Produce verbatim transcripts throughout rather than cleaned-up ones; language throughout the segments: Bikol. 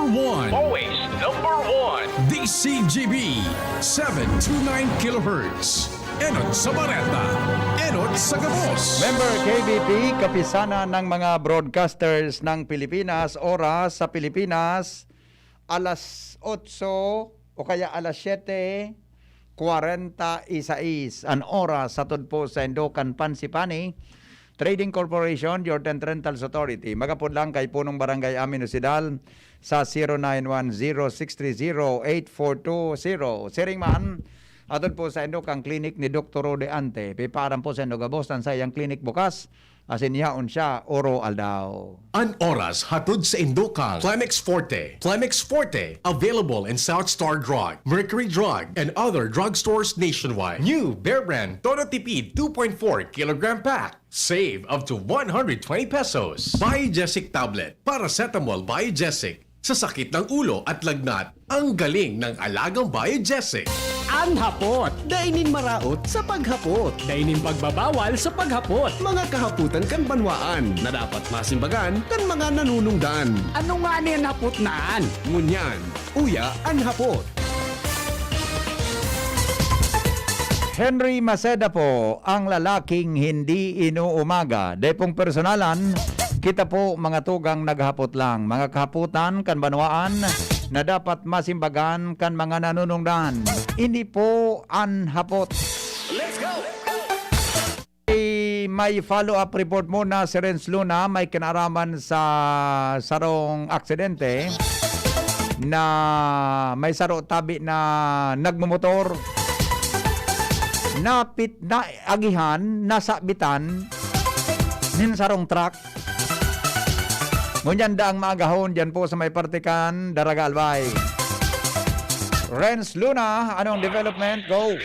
One. Always number one. D C G B, seven two nine kilohertz. Enot sa Bareta. Enot sa Gabos. Member K B P, Kapisanan ng mga Broadcasters ng Pilipinas. Oras sa Pilipinas, alas otso o kaya alas siyete kwarenta y seis an oras sa tudpo sa Indokan Pansipani Trading Corporation, your tent rentals authority. Magapod lang kay Punong Barangay Amin Osidal sa zero nine one zero six three zero eight four two zero. Siring man, atod po sa Indokan Clinic ni Doktor Rode Ante. Pipaaram po sa Indokan Gabos, ang saiyang clinic bukas. Asin yaon siya oro aldaw. An oras hatod sa Indokang Clemex Forte. Clemex Forte, available in South Star Drug, Mercury Drug, and other drugstores nationwide. New Bear Brand Todo Tipid two point four kilogram pack. Save up to one hundred twenty pesos. Biogesic Tablet, Paracetamol Biogesic, sa sakit ng ulo at lagnat. Ang galing ng alagang Biogesic. An hapot, dai nin maraot sa paghapot. Dai nin pagbabawal sa paghapot. Mga kahapotan kan banwaan na dapat masimbagan kan mga nanunungdan. Ano ngani an hapot na an? Ngunyan, uya an hapot. Henry Maceda po, ang lalaking hindi inuumaga. Dai pong personalan, kita po mga tugang naghapot lang. Mga kahapotan kan banwaan na dapat masimbagan kan mga nanunungdan. Ini po an hapot. Let's go! May follow-up report muna si Renz Luna, may kinaaraman sa sarong aksidente na may saro tabi na nagmomotor. Napit, naagihan, nasabitan nin sarong truck. Ngunyan daang maagahon dyan po sa may partikan, Daraga Albay. Renz Luna, anong development? Go!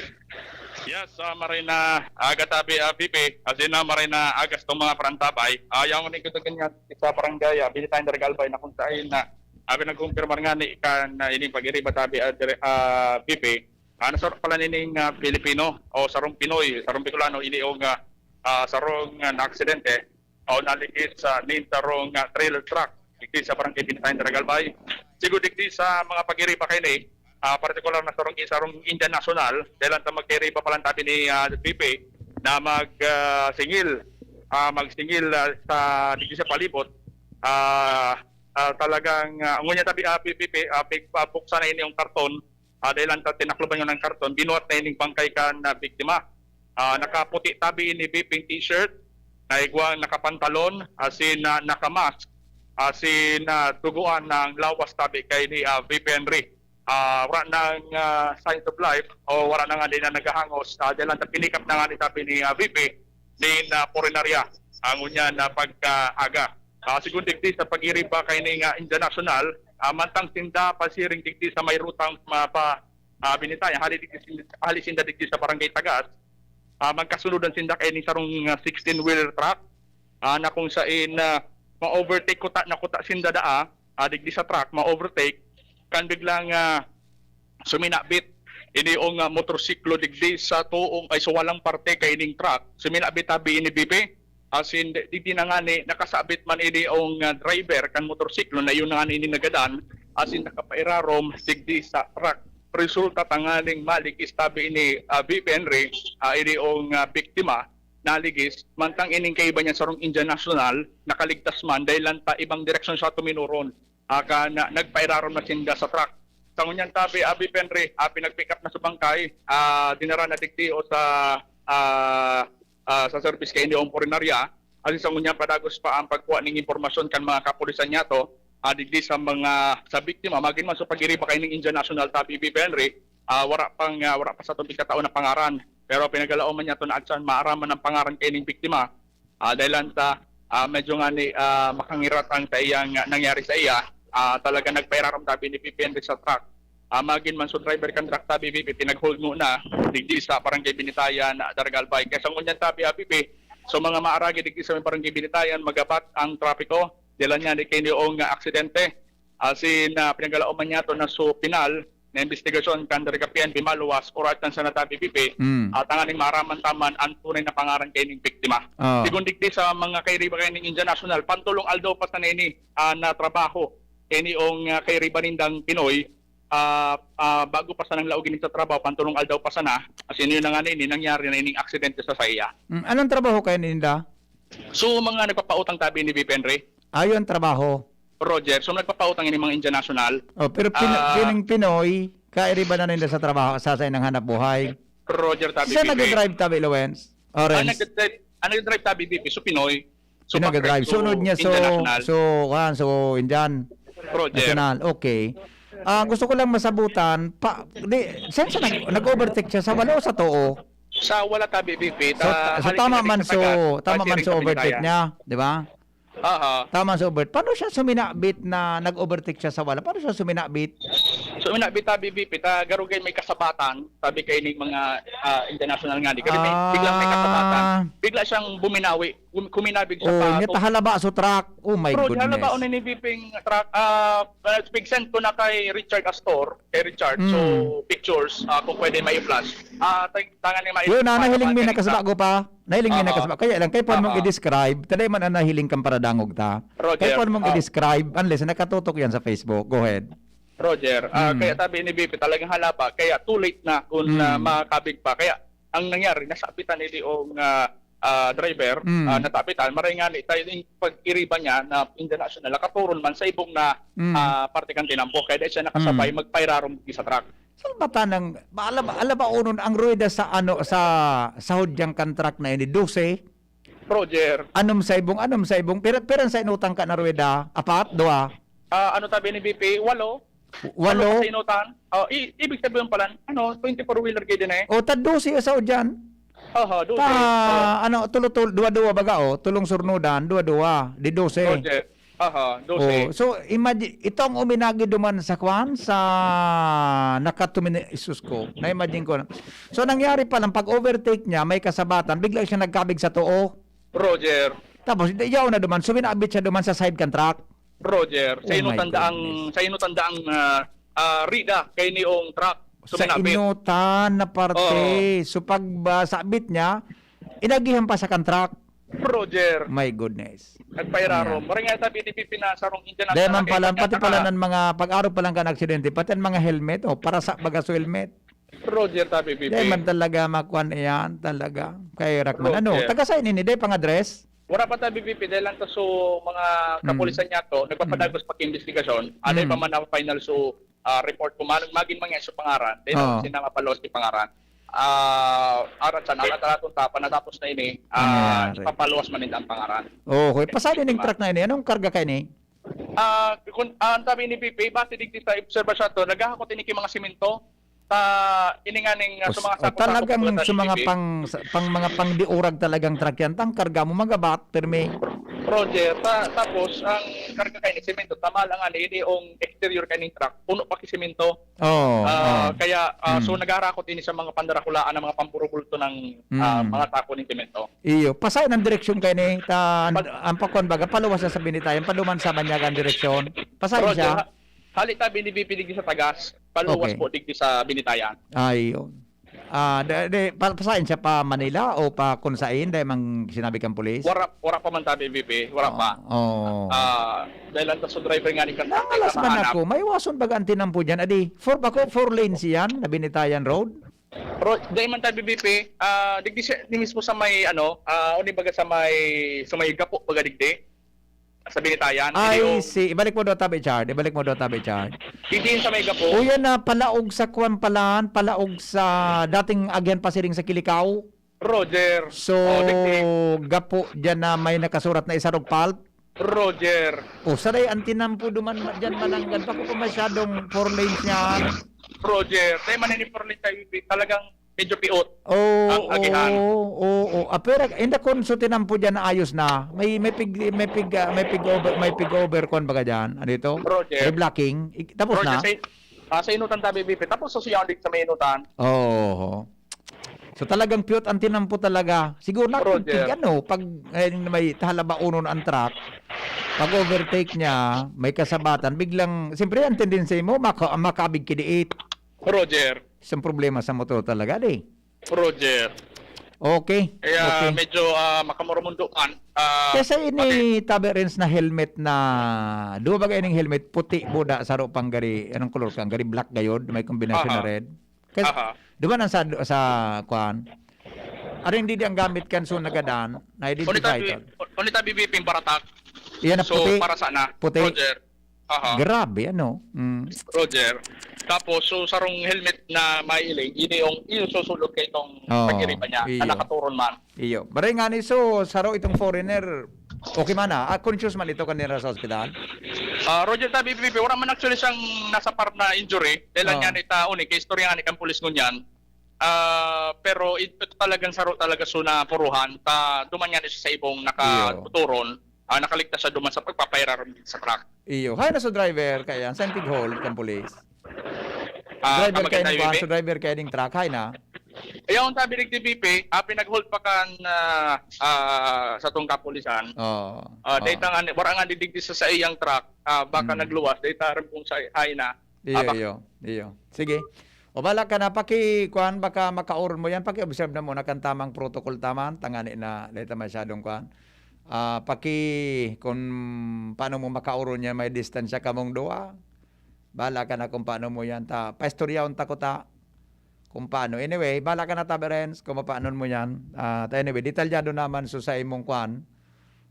Yes, ah, maray na aga tabi, ah, Pipi. As in, ah, maray na aga sa itong mga parantabay. Ah, yaon ni kita ganyan sa barangay, ah, Binitayan, Daraga Albay, na kung saan na, ah, pinagkumpirmar nga ni kan, ah, ining pag-iriba tabi, ah, dire-, ah, Pipi. Ah, nasaro pala nining, ah, Pilipino o sarong Pinoy, sarong Bicolano, ini o nga, ah, sarong, ah, naaksidente o naligid sa nin sarong, ah, trailer truck digdi sa Barangay Binitayan, Daraga Albay. Sigo digdi sa mga pag-iriba kaini, ah, partikular na sarong, sarong Indian national, dahil ang magkairiba pa lang tabi ni, ah, Pipi na mag, ah, singil, ah, magsingil, ah, sa digdi sa palibot, ah, ah, talagang, ah, ngunyan tabi, ah, Pipi, ah, pig-, ah, buksan na ini yung karton, ah, dahil ang ta-, tinakloban yun ng karton, binuhat na ining bangkay kan, ah, biktima. Ah, nakaputi tabi ini Viping t-shirt, naigwang nakapantalon, asin, ah, nakamask, asin, ah, dugoan ng lawas tabi kay ni, ah, Vipi Henry. Ah, wala nang, ah, signs of life o wala na nga din na naghahangos. Ah, dahil ang pinikap na nga ni tabi ni, ah, Vipi, nin, ah, punerarya, ang ngunyan na pagkaaga. Ah, sigun digdi sa pag-iriba kaini nga Indian national, ah, mantang sinda pasiring digdi sa may rutang ma-, pa, ah, Binitayan, hali digdi sin-, hali sinda digdi sa Barangay Tagas, ah, magkasunodan sinda kaini sarong, ah, sixteen-wheeler truck, ah, na kung sain, ah, ma-overtake kuta na kuta sinda daa, ah, digdi sa truck, ma-overtake, kan biglang, ah, suminabit ini ong, ah, motorsiklo digdi sa tuong, ay, sa walang parte kaining truck. Suminabit tabi ini, Vipi. Asin di-, digdi na ngani nakasabit man ini ong, ah, driver kan motorsiklo na iyo na ngani ini nagadan, asin nakapairarom digdi sa truck. Resulta tanganing maligis tabi ini, ah, Vipi Henry, ah, ini ong, ah, biktima, naligis, mantang ining kaiba niya sarong Indian national, nakaligtas man, dahil lang ta ibang direksyon siya tuminuron. Ah, ka na, nagpairarom na sinda sa truck. Sa ngunyan tabi, ah, Vipi Henry, ah, pinag-pick up na sa bangkay, ah, dinara na digdi o sa, ah, ah, sa service kaini ong punerarya. Asin sa ngunyan padagos pa ang pagkuha ning impormasyon kan mga kapulisan niyato, ah, digdi sa mga, sa biktima. Magin man sa pag-iriba kaining Indian national tabi, Vipi Henry, ah, wala pang, ah, wala pa sa tubig kataon na pangaran. Pero pinagalaom man niyato na atsan maaraman ang pangaran kaining biktima. Ah, dahil lang sa, ah, medyo nga ni, ah, makangirat ang sa iyang, ah, nangyari sa iya, ah, talaga nagpairarom tabi ni Vipi Henry sa truck. Ah, magin man so driver kan truck tabi, Vipi, pinaghold mo na, digdi sa Barangay Binitayan, ah, Daraga Albay. Kaya sa ngunyan tabi, ah, Vipi, so mga maaragi digdi sa may Barangay Binitayan, magabat ang trapiko, dahil lang niya ni kaini ong, ah, aksidente. Asin, ah, pinagalaom man niyato na so pinal na imbestigasyon kan Daraga P N P maluwas, oras kan sana tabi, Vipi, Mm. at tanganing maaraman taman ang tunay na pangaran kaining biktima. Ah. Sigun digdi sa mga kairiba kaining Indian national, pantulong aldaw pa sana ini, ah, na trabaho Kaya niyong, ah, kairiba nindang Pinoy, ah, ah, bago pa sanang laog ini sa trabaho, pantulong aldaw pa sana, as in, yun na nga na ini, nangyari na ining aksidente sa saiya. Mm, anong trabaho kayo ninda? So, mga nagpapautang tabi ni V P Henry. Ayun, trabaho. Roger, so nagpapautang ini mga Indian national. Oh, pero pin-, Ah. pining Pinoy, kairiba na ninda sa trabaho, sa, sa inang hanap buhay. Roger, tabi Siya V P. nagdadrive, tabi, Lawens? Ang Lawens? nagdadrive, ang nagdadrive tabi V P, so Pinoy. So, Siya nagdadrive. pag-drive, so Sunod niya, so, Indian national. so, kuwan, so Indian. Roger. National, okay. Ah, gusto ko lang masabutan, pa, di, saan siya nag-, nag-overtake siya? Sa wala o sa too? Sa wala tabi, V P. So, Ta-, so halik tama na man, sa so, taga-, tama man, sharing so sa overtake Binitayan. niya, di ba? Aha. Tama sa over-, paano siya suminabit na nag-overtake siya sa wala? Paano siya suminabit? Suminabit tabi, V P. Ta, garugay may kasabatan, tabi kay ni mga, ah, Indian national nga, di. Kasi may, Ah. biglang may kasabatan. Bigla siyang buminawi, hum-, huminabig siya Oh, pa niya to. tahalaba sa truck. Oh my Bro, goodness. Halabaon na ni V P yung truck. Ah, ah, pig-send ko na kay Richard Astor, kay Richard. So, Mm. pictures, ah, kung pwede may flash. Ah, tang-, tangan ni may Yun na, flash, nahiling mi flash, nakasaba ko pa. Nahiling mi Aha. nakasaba. Kaya lang, kaya pa mong Aha. i-describe, tadi man ang nahiling kang paradangog ta. Roger. Kaya pa mong Ah. i-describe, unless nakatutok yan sa Facebook. Go ahead. Roger, ah, Mm. kaya tabi ni V P, talagang halaba. Kaya too late na kung, Mm. ah, makabig pa. Kaya ang nangyari, nasabitan ni Leong, ah, ah, driver, Mm. ah, nasabitan, maray nga ni tayo yung pag-iriba niya na international, nakaturon man sa ibong na, Mm. ah, parte kan tinampo. Kaya dahil siya nakasabay, Mm. magpairarom sa truck. Saan ba tanang, alaba, alaba unon ang ruweda sa ano, sa, sa hudyang kan truck na ini, dose? Roger. Anom sa ibong, anom sa ibong. Pira, pira sa inutang ka na ruweda? Apat? Dua? Ah, ano tabi ni V P? Walo. Walo? Walo sa inutan? Oh, i-, ibig sabihin pala, ano, twenty-four wheeler kayo din eh. O, ta dose sa udyan. Aha, dose. Ta, Oh. ano, tulo, tulo, dua-dua baga, oh. Tulong surnudan, dua-dua. Di dose. Roger. Aha, dose. Oh, so, imagine, ito ang uminagi duman sa kwan, sa nakatumini-, isus ko. Na-imagine ko na. So, nangyari pa lang, pag-overtake niya, may kasabatan, bigla siya nagkabig sa too. Roger. Tapos, yaw na duman, suminabit siya duman sa side kan truck. Roger, sa Oh my inutan daang, goodness. sa inutan daang, ah, ah, rida, kay niong truck, Sa suminabit. inutan na parte. Oo. So, pag, ah, sabit niya, inagihan pa sa kan truck. Roger. My goodness. Nagpairaro. Ayan. Maray nga sabi ni Pipi na sarong Indian Dahil man national, pala, kaya pati pala pagkatanga. Ng mga pag-aro pa lang kan aksidente, pati ang mga helmet, oh, para sa baga sa helmet. Roger, tabi, Pipi. Dahil man talaga, makuan iyan, talaga. Kay Rakman, ano, Roger. Taga saan ini? Dahil pang address? Wala pa tabi, Pipi, dahil lang to, so, mga Mm. kapulisan niya to, nagpapadagos Mm. pa kay investigasyon. Ano Mm. pa man ang final, so, ah, report kung mag-, magin man nga so pangaran, then Oo. sina mapalos ni pangaran. Ah, arat sa nakataratong tapa, natapos na ini, ah, Nangyayari. ipapaluwas man nila ang pangaran. Okay, pasado ning Diba? Truck na ini. Anong karga kayo ni? Ah, kung, ah, ang tabi ni Pipi, base digdi sa obserbasyon to, naghahakot ini ki mga simento. Ta, ini nga ning, ah, Os-, sa mga o, sako-sako talagang po sa mga Pipi. pang, sa, pang mga pangdiurag talagang truck yan. Tang karga mo, magabat, pirmi. Roger, ta-, tapos ang karga kayo ni simento, tama lang ani, ini yung exterior kayo ning truck, puno pa ki simento. Oo, Ah, oo. kaya, ah, so Mm. naghaharakot ini sa mga pandarakulaan ng mga pamburubulto ng, ah, Mm. mga tako ng semento. Iyo, pasay ng direksyon kayo ni, ta-, Pag- ang pakuan baga, paluwas na sa Binitayan, paduman sa Banyaga ang direksyon. Pasay Roger, siya. ha-, hali tabi ni V P digdi sa Tagas, paluwas Okay. po digdi sa Binitayan. Ay, yun. Ah, de, de, pa, pasay siya pa Manila o pa kung saan, dahil mang sinabi kang pulis? Wara, wara pa man tabi, V P, wara Oo, pa. oo. Ah, dahil lang sa driver nga ni Kanta, Nangalas man mahanap. ako, may wason baga ang tinampo dyan. Adi, four ba ko? Four lanes yan, na Binitayan Road? Ro-, dahil man tabi, V P, ah, digdi siya, di mismo sa may, ano, ah, uni baga sa may, sa may gapo, baga digdi. Sa Binitayan, I Ilio. see. Ibalik mo daw tabi, Chard. Ibalik mo daw tabi, Chard. Digdi sa may gapo. O, yan na, palaog sa kwan palan, palaog sa dating agihan pasiring sa Kilikaw. Roger. So, Oh, digdi. gapo dyan na may nakasurat na isarog pulp. Roger. O, saray, ang tinampo duman ma-, dyan mananggad. Bako pa masyadong four lanes yan. Roger. Tayo man ini four lanes tayo, talagang medyo piot Oo, ang agihan. oo, oo. Ah, pero inda kun so tinampo dyan na ayos na. May, may pig, may pig, ah, may pig over, may pig over kon baga dyan. Ano ito? Roger. Reblocking. Ik-, tapos Roger, na? Sa, ah, sa inutan tabi, V P. Tapos sa siya ulit sa may inutan. Oo. So talagang piyot ang tinampo talaga. Siguro na Roger. Pag, ano, pag, eh, may talaba uno na ang truck, pag overtake niya, may kasabatan, biglang, siyempre, ang tendency mo, maka-, makabig kidiit. Roger. Isang problema sa motor talaga, di? Roger. Okay. Kaya Okay. medyo ah, makamuramundo man. Ah, Kesa ini Tabi Renz na helmet na, duwa ba ining helmet? Puti, buda, saro pang gari, anong color kan? Gari black gayod, may kombinasyon na Aha. red. Kasi, Aha. duman ang sa, sa, kuan? Ano hindi di ang gamit kan so nagadan? Unita Na-identify bi, ito. Unita B B P baratak. Iyan na So, puti. para sana. Puti. Roger. Aha. Grabe, ano? Mm. Roger. Tapos, so sarong helmet na mailing, ini yung isusulod kay itong Oo, pag-iriba niya, Iyo. na nakaturon man. Iyo. Baray nga ni, so, saro itong foreigner. Okay man ah. Ah, conscious man ito kanina sa ospital? Ah, Roger, sabi P P, wala man actually siyang nasa par na injury. Dahil Oo. nga ni taon eh, kay istorya nga ni kang pulis ngunyan. Ah, pero ito talagang saro talaga so na puruhan. Ta, duman nga ni siya sa ibong nakatuturon. Ah, nakaligtas siya duman sa pagpapahiraram sa truck. Iyo. Hay na so driver, kaya saan tig-hold kang pulis? Ah, Driver kamagay kaya tayo, ning kuan, Bibi? so driver kaya ning truck, hay na. Ayaw ang sabi ni T V P, ah, pinag-hold pa kan ah, ah, sa tong kapulisan. Oh. Ah, oh. Data nga, wala nga didigdi sa, sa iyang truck, ah, baka Mm. nagluwas, data rin kung sa hay na. Iyo, Ah, bak- iyo, iyo. Sige. O bala ka na, paki, kuan, baka makauron mo yan, paki-observe na muna kan tamang protocol taman, tangani na, dahil ta masyadong kuan. Ah, paki, kung paano mo makauron yan, may distansya kamong duwa. Bala ka na kung paano mo yan, ta, paistoryahon ta ko ta, kung paano. Anyway, bala ka na, Tabi Renz, kung paano mo yan. Ah, ta, anyway, detalyado naman so sa imong kuan,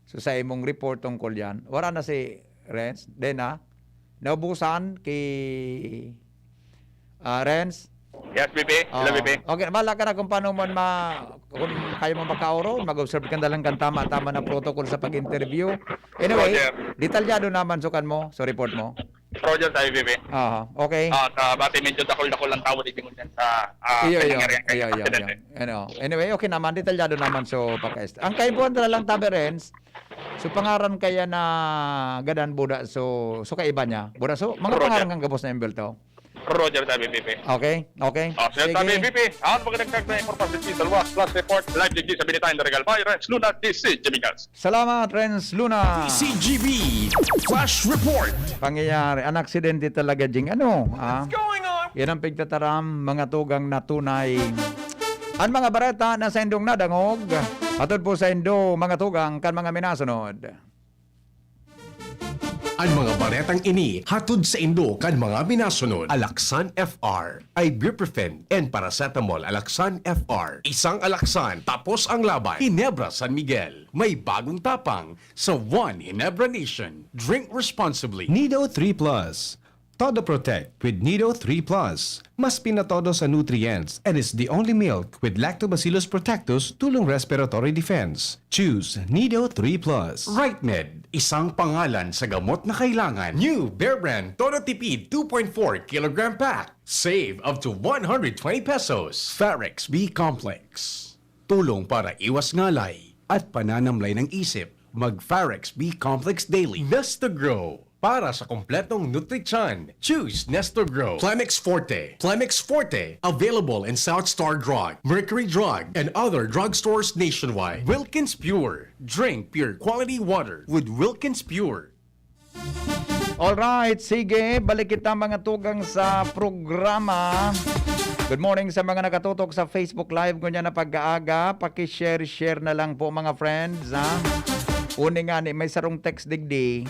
so sa imong report tungkol yan. Wala na si Renz, then ah, naubusan ki ah, Renz. Yes, B P. Hello, Oo. B P. Okay, bala ka na kung paano mo ma kung kaya mo makauron, mag-observe ka na lang kan tama-tama na protocol sa pag-interview. Anyway, Roger. Detalyado naman so kan mo, so report mo. Roger, sabi B P. Aha, okay. At ah, bati medyo dakol-dakol ang tao di ngunyan sa ah, Iyo, iyo. pinangyarihan Iyo, kanyang iyo, iyo. aksidente. Ano, anyway, okay naman, detalyado naman so pagka Ang kaipuhan na lang, Tabi Renz, so pangaran kaya na gadan, buda, so, so kaiba niya. Buda, so, mga Roger. pangaran kang gabos na imbelto. Roger, sabi B P. Okay, okay. Oh, Sir Sige. Tabi B P, ang magandang tagna impormasyon sa Luwas, Plus Report, live digdi sa Binitay, Regal Bay, Renz Luna, D C G B Gas. Salamat, Renz Luna. D C G B Flash Report. Pangyayari, ang aksidente talaga, Jing. Ano? Ah? Going on? Yan ang pigtataram, mga tugang na tunay. Ang mga bareta na sa indong nadangog, hatod po sa indo, mga tugang, kan mga minasunod. Ang mga baretang ini hatod sa indo kan mga minasunod. Alaxan F R, ibuprofen, and paracetamol. Alaxan F R. Isang Alaxan, tapos ang laban. Ginebra San Miguel. May bagong tapang sa One Ginebra Nation. Drink responsibly. Nido three Plus. Todo Protect with Nido three Plus. Mas pinatodo sa nutrients and is the only milk with Lactobacillus protectus tulong respiratory defense. Choose Nido three Plus. Rightmed, isang pangalan sa gamot na kailangan. New Bear Brand Todo Tipid two point four kilogram pack. Save up to one hundred twenty pesos. Farex B Complex. Tulong para iwas ngalay at pananamlay ng isip. Mag Farex B Complex Daily. Nesta Grow. Para sa kompletong nutrisyon, choose Nesta Grow. Plemex Forte. Plemex Forte. Available in South Star Drug, Mercury Drug, and other drugstores nationwide. Wilkins Pure. Drink pure quality water with Wilkins Pure. Alright, sige, balik kita, mga tugang, sa programa. Good morning sa mga nakatutok sa Facebook Live ngunyan na pag-aaga. Paki-share, share na lang po, mga friends, ha? Uni nga ni, may sarong text digdi.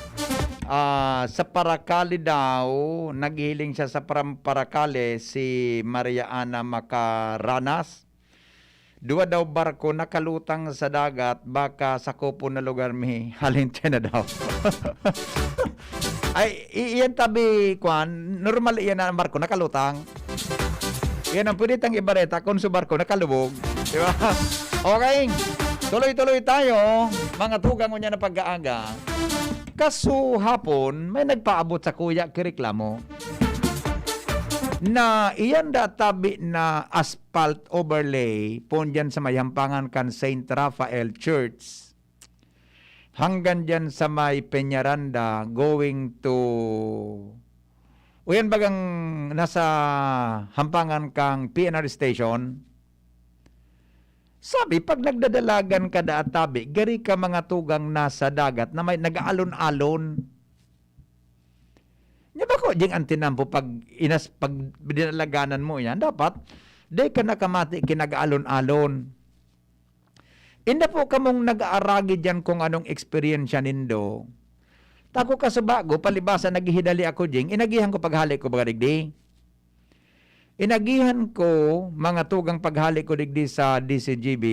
Ah, sa Paracale daw, naghihiling siya sa Param-, Paracale, si Maria Ana Macaranas. Duwa daw barko nakalutang sa dagat, baka sakupon na lugar mi, halin China daw. Ay, i-, iyan tabi, kwan, normal iyan na ang barko nakalutang. Iyan ang pwede tang ibareta kung sa barko nakalubog. Di ba? Okay. Tuloy-tuloy tayo, mga tugang, ngunyan na pag-aaga. Kaso hapon, may nagpaabot sa kuya ki reklamo na iyan da tabi na asphalt overlay, pon dyan sa may hampangan kan Saint Raphael Church, hanggang dyan sa may Peñaranda, going to, o yan bagang nasa hampangan kang P N R station? Sabi, pag nagdadalagan ka da tabi, gari ka mga tugang nasa dagat na may nag-aalon-alon. Nya ba ko, ding antinampo pag inas-, pag dinalaganan mo yan, dapat, di ka nakamati kinag-alon-alon. Inda po kamong nag-aaragi diyan kung anong eksperyensya nindo. Tako kasubago, palibasa naghihidali ako, Jing, inagihan ko paghali ko baga digdi. Inagihan ko, mga tugang paghali ko digdi sa D C G B.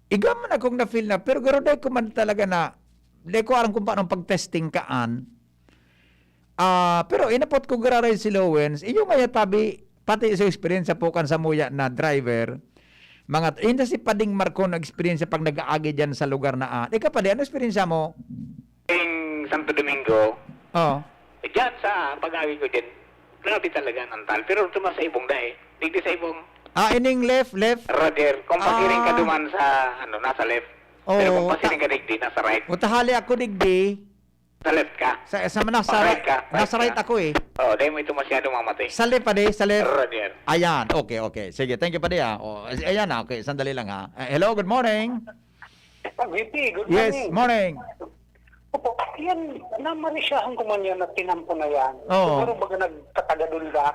Igwa man akong na-feel na, pero garo dai ko man talaga na, dai ko aram kung paano pag-testing kaan. Ah, pero inapot ko giraray si Lowens, iyo nga ya tabi, pati sa eksperyensya po kan samuya na driver, mga, inda si Pading Marcon na eksperyensya pag nag-aagi diyan sa lugar na, ah. Ikaw, Padi, ano eksperyensya mo? Ing Santo Domingo, Oh. Diyan sa pag-awi ko din, grabe talaga ang antal. Pero tuma sa ibong dai. Digdi sa ibong Ah, ining left, left. Roger, kung pasiring ka Ah. duman sa, ano, nasa left. Oo, Pero kung pasiring ta- ka digdi, nasa right. Utahali ako digdi. Sa left ka. Sa, sa, nasa, Oh, right ka, right nasa right ka. ako eh. Oh, dahil mo ito masyado mamati. Sa left, padi, sa left. Roger. Ayan, okay, okay. Sige, thank you, padi, ah. Oh, ayan na, okay. Sandali lang, ha. Eh, hello, good morning. Ah, V P, good Yes, morning. morning. Opo, yan, namarisyahan ko man yan na tinampo na yan. Oo. Siguro baga nagkatagadol ka.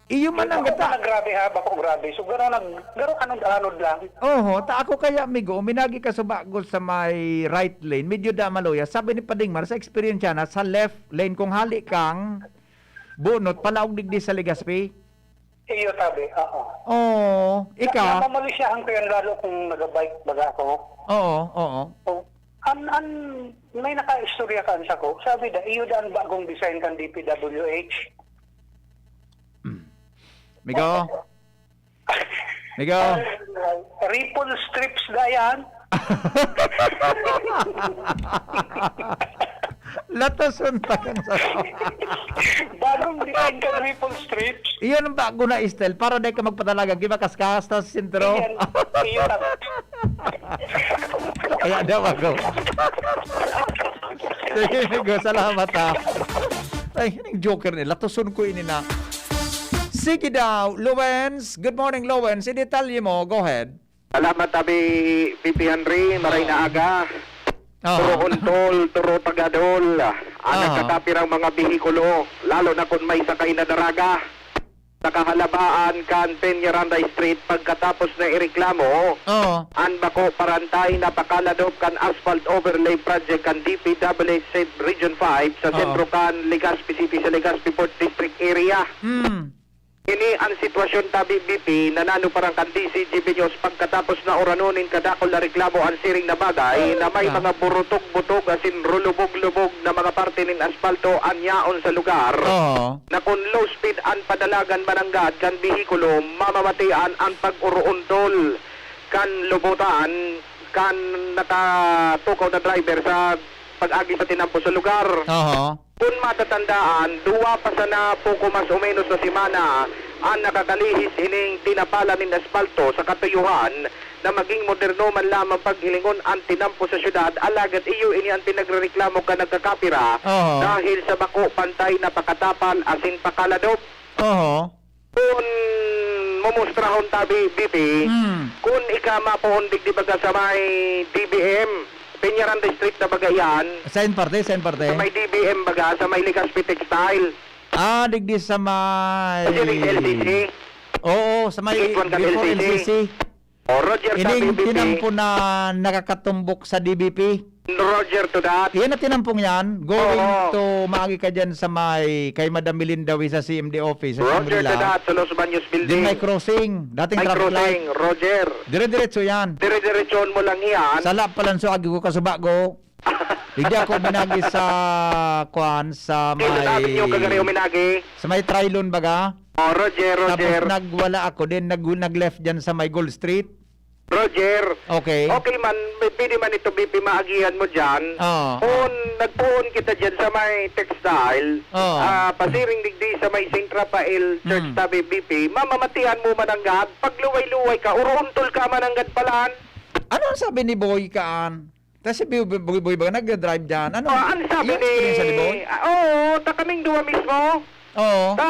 Iyo man ang Bako gata. na grabe ha, bako grabe. So, garo nag, garo anod-anod lang. Oho, ta ako kaya, amigo, uminagi ka sa bago sa may right lane, medyo da maluya. Sabi ni Pading Mar, sa eksperyensya na, sa left lane, kung hali kang bunot, palaog digdi sa Legazpi. Iyo, sabi, oo. Oo, Na, ika? namamalisyahan ko yan lalo kung nag-bike baga ako. Oo, oo. So, an, an, may nakaistorya kan sako. Sabi da, iyo da an bagong design kan D P W H. Hmm. Migo? Migo? Ripple strips da yan. Latoson ta kan sa Bagong design kan ripple strips. Iyan ang bago na style para dai ka magpadalagan, giba kaskas ta sa sentro. Iyan, iyan. Kaya daw ako. Sige, amigo, salamat, ha. Ay, ining joker ni, latoson ko ini na. Sige daw, Lowens. Good morning, Lowens. Idetalye mo. Go ahead. Salamat, Abi, V P Henry. Maray Oo. na aga. Oo. Turo untol, turo tagadol. Ang Oo. nagkakapirang mga behikulo, lalo na kung may sakay na daraga. Nakahalabaan kan Peñaranda Street pagkatapos na ireklamo Oo. an bako parantay na pakaladop kan asphalt overlay project kan D P W H Region five sa Oo. sentro kan Legazpi City sa Legazpi Fourth District area. Hmm. Ini an sitwasyon tabi, B P, na nanuparan kan D C G B News pagkatapos na uranon nin kadakul na reklamo an siring na bagay na may Ah. mga burutog-butog asin rulubog-lubog na mga parte nin aspalto an yaon sa lugar. Oo. Na kun low speed an padalagan mananggad kan behikulo, mamamatian an pag-uruuntol kan lubutan kan nakatukaw na driver sa pag-agi sa tinampo sa lugar. Oho. Kun matatandaan, duwa pa sana poko mas o menos na semana an nakakalihis ining tinapalan nin aspalto sa katuyuhan na maging moderno man lamang paghilingon an tinampo sa syudad, alagad iyo ini an pinagrereklamo kan nagkakapira Oho. dahil sa bako pantay na pakatapal asin pakaladop. Oho. Kun mumustrahon ta, B-, B P, Hmm. kun ika mapoon digdi baga sa may D B M, Peñaranda Street na baga iyan. Sa in parte? Sa in parte? Sa may D B M baga, sa may Legazpi Textile. Ah, digdi sa may Kasi may L C C. Oo, sa may Gate one kan before L C C. L C C. Oh, Roger, Ining sabi, B P. tinampo na nakakatumbok sa D B P. Roger to that. Iyan na tinampong yan. Going Oo. to, maagi ka dyan sa may, kay Madam Melinda Wi sa C M D office, sa Roger Shangri-La. to that, sa Los Baños Building. Din may crossing. Dating May traffic light. crossing, Roger. Dire-diretso yan. Dire-diretsohon mo lang iyan. Sala pa lang so agi ko kasuba ko. Hindi ako minagi sa, kwan, sa Dito sa may, ating yung kagari uminagi. sa may Trilon baga. Oh, Roger, Tapos Roger. nagwala ako, then nag-, nag-left dyan sa may Gold Street. Roger. Okay. Okay man, may, pwede man ito, B P, maagihan mo dyan. Oo. Kung nagpuon kita dyan sa may textile, Oo. ah, pasiring digdi sa may Saint Rafael Church Hmm. tabi, B P, mamamatian mo mananggad, pagluway-luway ka, uruuntol ka mananggad palan. Ano ang sabi ni Boy Kaan? Kasi Boy, Boy, Boy ba nag-drive dyan? Ano Ah, ang sabi yung ni, experience ni Boy? ah, oo, ta kaming duwa mismo. Oo. Ta,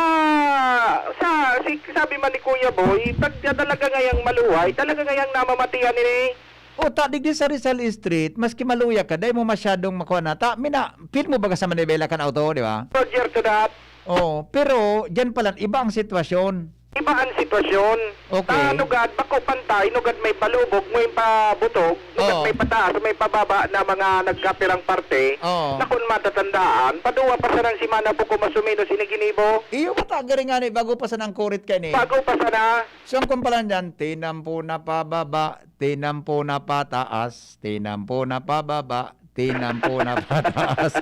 sa, si, sabi man ni Kuya Boy, pag talaga ngayang maluway, talaga ngayang namamatian ini. O, ta, digdi sa Rizal Street, maski maluya ka, dai mo masyadong makuha na. Ta, mina, feel mo baga sa manibela kan auto, di ba? Roger to that. Oo, pero dyan pala, iba ang sitwasyon. Iba ang sitwasyon. Okay. Sa lugad, bako pantay, lugad may palubog, may pabutog, lugad Oo. may pataas, may pababa na mga nagkapirang parte, Oo. na kung matatandaan, paduwa pa sanang semana po kung mas o menos ini ginibo. Iyo, matagal rin nga ni, bago pa sanang kurit ka ni. Bago pa sana. So, ang kumpalan dyan, tinampo na pababa, tinampo na pataas, tinampo na pababa, tinampo na pataas.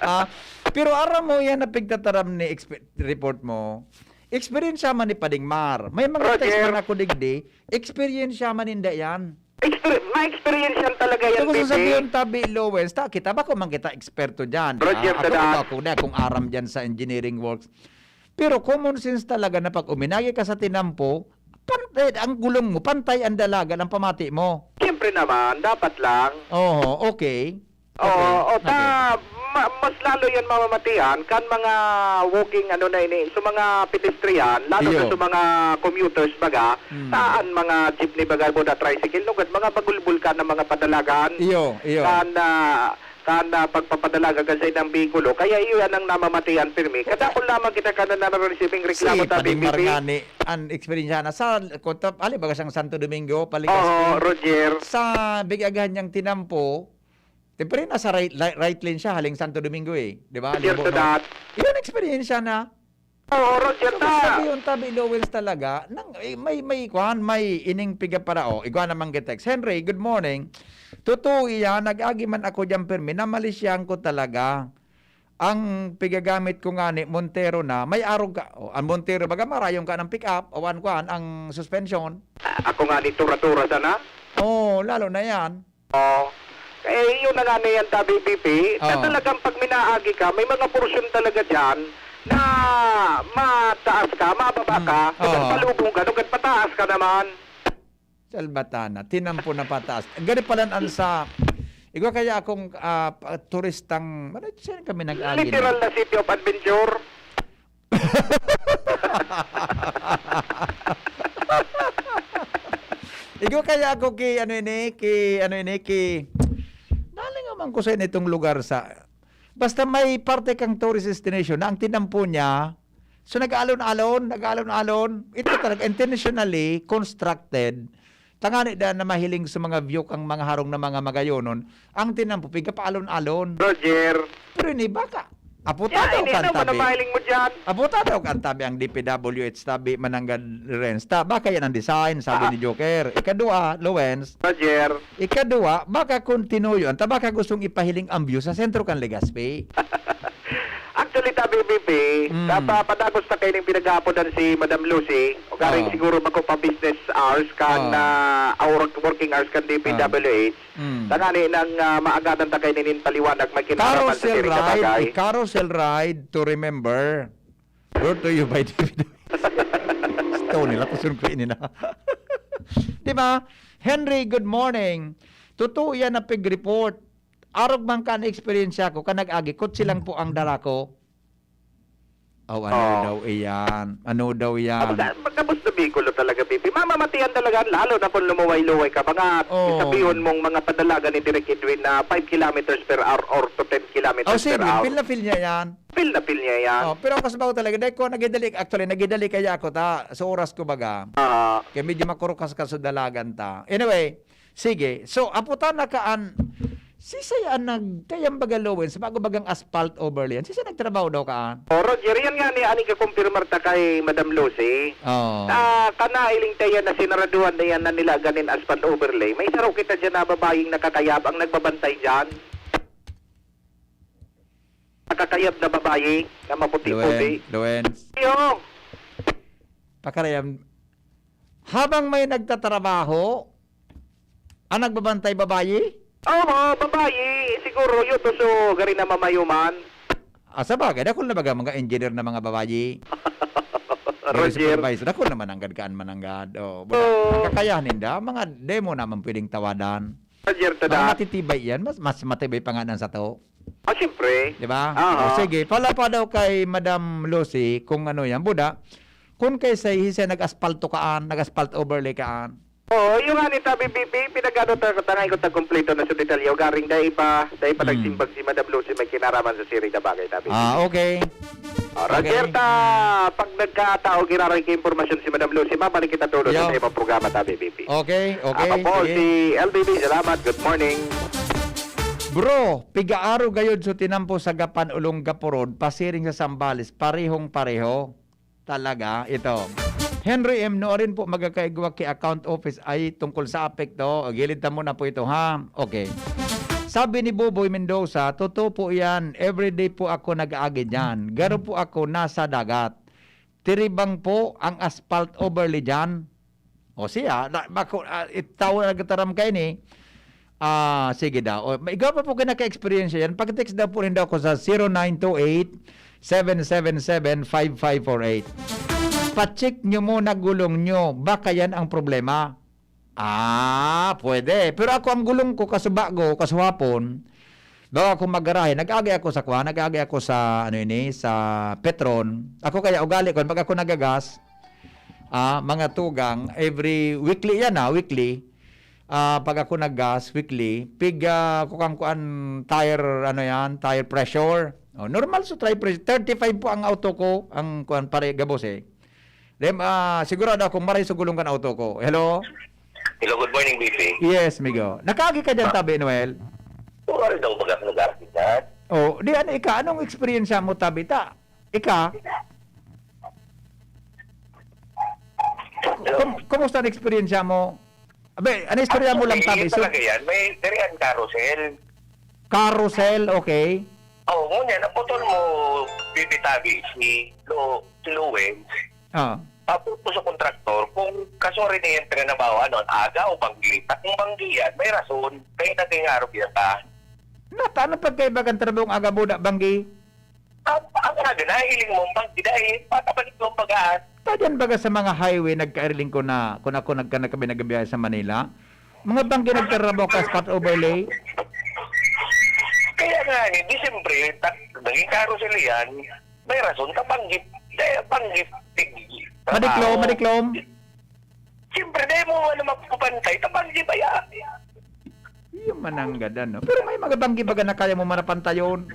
Ah, pero aram mo yan na pigtataram ni expe-, report mo. Eksperyensya man ni Pading Mar. May mga Roger. Text man ako digdi, eksperyensya man ninda yan. Exper-, ma-experience yan talaga yan, So, kung Bibi. sasabihin tabi, Lowens, ta, kita ba kung man kita eksperto dyan? Roger, Ah, ako, tada. ako, ako na, kung aram dyan sa engineering works. Pero common sense talaga na pag uminagi ka sa tinampo, pantay ang gulong mo, pantay ang dalagan ang pamati mo. Siyempre naman, dapat lang. Oo, okay. Oo, Okay, o ta, okay. ma-, mas lalo yan mamamatian kan mga walking, ano na ini, so mga pedestrian, lalo na Iyo. sa mga commuters baga, Mm. ta an mga jeepney baga, boda tricycle, lugad, mga bagulbul ka na mga padalagan. Iyo, iyo. Kan, ah, kan, ah, pagpapadalaga kan sa ilang behikulo. Kaya iyo yan ang namamatian pirmi. Kadakol lamang kita ka na narareceiving reklamo Si ta Pading Mar B B P. Ngani, an eksperyensya na sa, kung ta-, ali baga siyang Santo Domingo, Paligaspi. Oo, Roger. Sa bigagahan niyang tinampo, Siyempre, nasa right, li-, right lane siya, haling Santo Domingo eh. Di ba? Roger, Limbo, no? Sadat. Yun, eksperyensya na. Oo, Roger, So, ta. Sabi yung tabi, Lowens talaga, nang, eh, may, may, kwan, may ining piga para, oh, igwa namang gitext. Henry, good morning. Totoo iyan, nag-agi man ako dyan, pirmi, namalisyahan ko talaga. Ang pigagamit ko nga ni Montero na, may arog ka, oh, ang Montero, baga marayong ka ng pick-up, o an, kwan, ang suspension. A-, ako nga ni tura-tura sana. Oo, lalo na yan. Oh. Eh, yun na nga na yan, tabi, B P, na Oo. talagang pag minaagi ka, may mga porsyon talaga dyan na mataas ka, mababa Mm. ka, Oo. nagpalubong ka, nagpataas ka naman. Salbatana, tinampo na pataas. Gani palan an sa, igwa kaya akong, ah, pa-, turistang, ano, saan kami nag-agi na? Literal na city of adventure. Igo kaya ako ki, ano ini, ki, ano ini, ki, nalingaw man ko sa initong lugar sa, basta may parte kang tourist destination na ang tinampo niya, so nag-aalon-alon, nag-aalon-alon. Ito talaga, intentionally constructed. Tangani da na mahiling sa mga view kang mga harong na mga magayonon, ang tinampo, pigkapaalon-alon. Roger. Pero ini baka, aputa Ya, daw ini, kan ano, tabi. Ano mahiling mo dyan? Aputa daw kan tabi ang D P W H tabi, mananggad rents. Ta, baka yan ang design, sabi Ah. ni Joker. Ikadua, Lowens. Roger. Ikadua, baka kung tinuyo, ang ta baka gustong ipahiling ang view sa sentro kan Legazpi. Actually, tabi, B P, Mm. napa-, padagos na kayo ng pinag-aapodan si Madam Lucy. O garing Oo. siguro bako pa business hours kan, Oo. ah, our working hours kan D P W H. Oo. Mm. Tangani nang, ah, maagadan ta kayo nin paliwanag, may kinaraman sa Carousel siring na ride, bagay. Carousel ride to remember. Brought to you by D P W H. Stone nila, kusun ko ini na. Di ba? Henry, good morning. Totoo yan na pig-report. Arog man kan eksperyensya ko, kan nag-agi, kotse lang po ang dala ko. Oh, ano Oo. daw iyan? Ano daw iyan? Tapos, ah, pagkabos na Bicol talaga, B P. Mamamatian talaga, lalo na kung lumuway-luway ka. Mga Oo. sabihon mong mga padalagan ni Direk Edwin na five kilometers per hour or to ten kilometers Oh, per sige, hour. Feel na feel niya yan. Feel na feel niya yan. Oh, pero ang kasabaw talaga, dahil ko nagidali, actually, nagidali kaya ako ta, sa oras ko baga. Ah. Kaya medyo makurukas ka sa dalagan ta. Anyway, Sige. So, aputan na kaan, sisay an nag-, kayang baga, Lowens, bago bagang asphalt overlay yan? Sisay nagtrabaho daw kaan? O, Roger, yan nga ni, ani ka kumpirmar ta kay Madam Lucy. Oo. Ah, kanailing ta yan na sinaraduhan na yan na nila ganin asphalt overlay. May saro kita dyan na babayeng nakakayab ang nagbabantay dyan. Nakakayab na babayi na maputi-puti. Lowen-, Lowens. Iyo. Pakarayam, habang may nagtatrabaho, ang nagbabantay babayi? Oo, babayi. Siguro, yun to, so, gari na mamayuman. Ah, sa bagay, dakul na baga mga engineer na mga babayi? May Roger. Supervisor, dakul na mananggad kaan mananggad. Oh, buda, Oo. ang kakayahan ninda, mga demo naman pwedeng tawadan. Roger, Mga tada. matitibay yan, mas, mas matibay pa nga ng sato. Ah, siyempre. Di ba? Aha. O, sige, pala pa daw kay Madam Lucy kung ano yan. Buda, kung kay sa, sa nag-aspalto kaan, nag-asphalt overlay kaan. Oo, yung nga ni Tabi B P, pinag-ano ta, tangay ko ta kumpleto na sa detalye. O garing, dahil pa, dahil pa Hmm. nagsimbag si Madam Lucy, may kinaraman sa siring na bagay, Tabi B P. Ah, okay. Ah, Roger, okay, ta, pag nagkataon, giraray ka impormasyon si Madam Lucy, mabalik kita tulo Yo. Sa ibang programa, tabi, B P. Okay, okay, Ako po, sige. Si L B B, salamat. Good morning. Bro, pigaaro gayod so tinampo sa Gapan, Olongapo Road, pasiring sa Zambales, parehong-pareho. Talaga, ito. Henry M, nuarin po magkakaigwa ki account office ay tungkol sa apekto. O, gilid ta muna po ito, ha? Okay. Sabi ni Boboy Mendoza, "Totoo po yan. Everyday po ako nag-aagi dyan. Garo po ako nasa dagat. Tiribang po ang asphalt overlay dyan." O siya, na, bako, ah, it-, tawo na nagtataram kaini. Ah, sige daw. O, may iba pa po kayo naka-experience yan. Pag-text daw po rin daw ako sa zero nine two eight, seven seven seven, five five four eight. Pa-check nyo muna gulong nyo. Baka yan ang problema. Ah, pwede. Pero ako, ang gulong ko, kasubago, kasuhapon, bago ako maggarahe, nag-agi ako sa kwa, nag-agi ako sa, ano ini, sa Petron. Ako kaya ugali ko, pag ako nagagas, ah, mga tugang, every weekly yan, ah, weekly. Ah, pag ako nag-gas, weekly, pig, ah, kukan-kuan, tire, ano yan, tire pressure. Oh, normal sa tire pressure. Thirty-five po ang auto ko, ang kuan, pare, gabos eh. Dem, ah, sigurado akong maray sa gulong kan auto ko. Hello? Hello, good morning, B P. Yes, migo. Nakaagi ka dyan, Ah. Tabi, Noel? Wala daw baga nag-agi dyan. Oh, di ano, ika, anong eksperyensya mo, Tabi? Ta, ika? Hello? Kum-, kumusta ang eksperyensya mo? Abe, ano istorya mo lang, Actually, Tabi? So, talaga yan. May dirihan carousel. Carousel, okay. Oh, ngunyan, naputol mo, B P Tabi, si Lo-, si Luwens. Ah. Papunta sa kontraktor, kung kasuri niya yung trinabaho, ano, aga o banggi. Ta kung banggi yan, may rason. Kaya naging araw yan ta. Nata, anong pagkaiba kan trabahong aga, buda, banggi? Ang, ang aga, nahihiling mo ang banggi dahil patabalik mo ang pag-aas. Tadyan baga sa mga highway, nagkairiling ko na, kung ako nagka-, nagkabi-, nagbiyahe sa Manila, mga banggi nagtarabaho ka spot overlay? Kaya nga, eh, di siyempre, ta-, naging carousel yan, may rason, ta banggi, dahil banggi, tig-, Madiklom, trabaho. Madiklom. Siyempre, dahil mo, ano, mapapantay, ta banggi ba yan? Iyo man ang gadan, no? Pero may mga banggi baga na kaya mo marapantayon.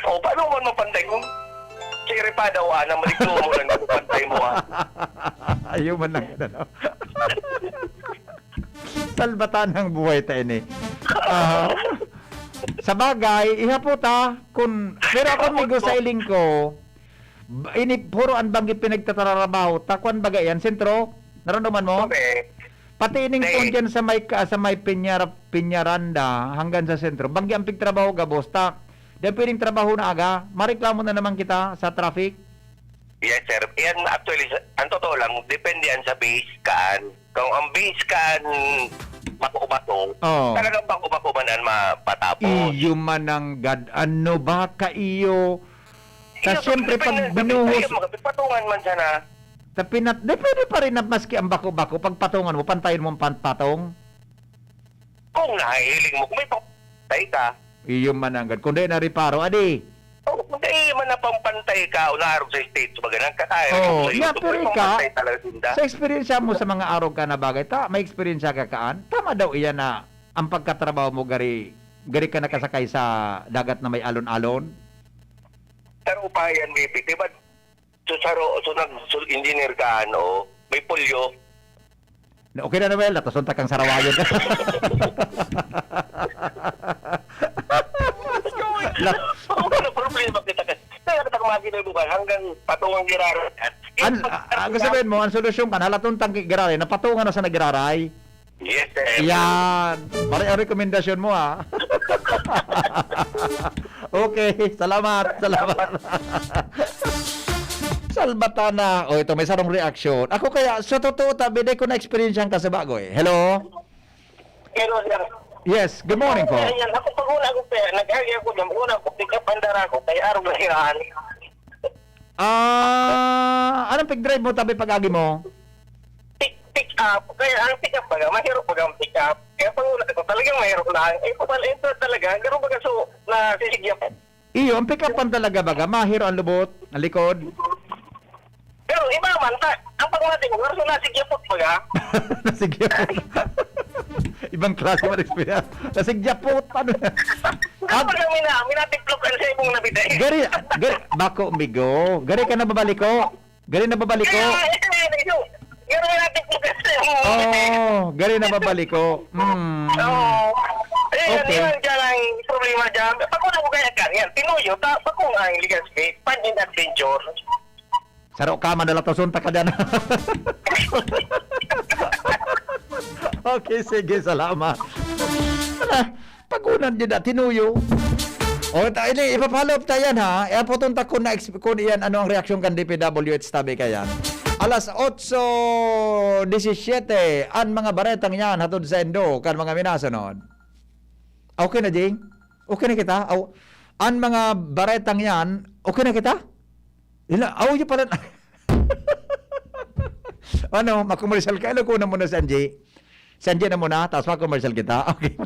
O, paano man mapantay kung siripada o anang maliglo mo lang, pantay mo, ah? Iyo man ang gadan, no? Salbatan ang buhay ta ini. Ah, sa bagay, iha po ta, kun, pero ako, migo, sa iling ko, ba-, ini, puro ang banggi pinagtatrabaho, ta kwan baga yan, sentro, naramdaman mo? Okay. Pati ining Sige. Pon dyan sa may ka-, sa may Piñar-, Piñaranda hanggang sa sentro, banggi ang pigtrabaho gabos, ta, di pwedeng trabaho na aga, mareklamo na naman kita sa traffic. Yes, sir. Yan, actually, sa, ang totoo lang, depende yan sa base kaan. Kung ang base kaan, bako-bako, Oo. Talagang bako-bako man ang mapatapos. Iyo man ang gad-, ano ba ka iyo? Ta Iyo, siyempre, pag depende sa base, binuhos, iyo, magpatungan man sana. Ta pinat-, di pwede pa rin na maski ang bako-bako, pagpatungan mo, pantayin mo ang pan-, patong? Kung nahihiling mo, kung may pantay ka. Iyo man ang gad-, kung di na reparo, adi. Oh, kung di man na pampantay ka o naarog sa stage, baga nang kakain Oo, sa nga, YouTube, pero may ika, pampantay talaga sinda. Sa eksperyensya mo sa mga arog ka na bagay, ta, may eksperyensya ka kaan? Tama daw iyan na ang pagkatrabaho mo gari, gari ka nakasakay sa dagat na may alon-alon? Pero pa yan, B P, di ba? So, saro, so, nag, so, engineer ka, ano, may pulyo. Na, okay na, Noel, natason ta kang sarawayon. Na, Oo, wala problema kita kasi. Kaya kita kumagi na bukan hanggang patungang giraran. An, Yung pag- a-, ang sabihin mo, ang solusyon ka, nalaton tang giraray, napatungan na sa nagiraray. Yes, sir. Yan. Pare, ang rekomendasyon mo, ah. Okay, salamat, salamat. Salbatana. O, ito, may sarong reaksyon. Ako kaya, sa totoo, tabi, di ko na-experience yan kasi bago eh. Hello? Hello, sir. Yes, good morning po. Kaya yan, ako pag una ko, sir, nag-agi ako dyan, una ko, pick up ang dara ko, kaya araw na hirahan. Ah, anong pig-drive mo, tabi, pag-agi mo? Pick, pick up. Kaya ang pick up baga, mahirap baga ang pick up. Kaya pag una ko, talagang mahirap lang. Eh, pag ito talaga, garo baga so, nasisigyan. Iyo, ang pick up man talaga baga, mahiro ang lubot, ang likod. Pero iba man, ta, ang pagmati ko, garo so nasisigyan po baga. Nasisigyan po. Ibang klase man experience. Kasi gyapot, ano? Ako lang mina, minatiplok ang sa ibong nabitay. Gari, gari, bako, migo. Gari ka nababaliko? Gari nababaliko? Kaya, ito, ito, ito. Gari minatiplok ang sa ibong nabitay. Oh, gari nababaliko. Hmm. Oo. Eh, Okay. Yan, yan ang problema dyan. Pag wala ko kaya kan, yan, tinuyo, ta, pag kung ang Legazpi, pan in adventure. Saro ka, madalatoson ta ka dyan. Okay, sige, salamat. Ala, pagunan dyan na, tinuyo. O, ta, ini, ipapalop ta yan, ha? Iapoton ta kung na-exp-, kung iyan, ano ang reaksyon kan D P W H tabi kayan. Alas otso disisiete, an mga baretang yan, hatod sa Indo, kan mga minasunod. Okay na, Jing? Okay na kita? Aw, an mga baretang yan, okay na kita? Ila, aw, yun pala. Ano, makomersyal ka? Ilo ko na muna si Angie. Si Angie na muna, tapos makomersyal kita. Okay.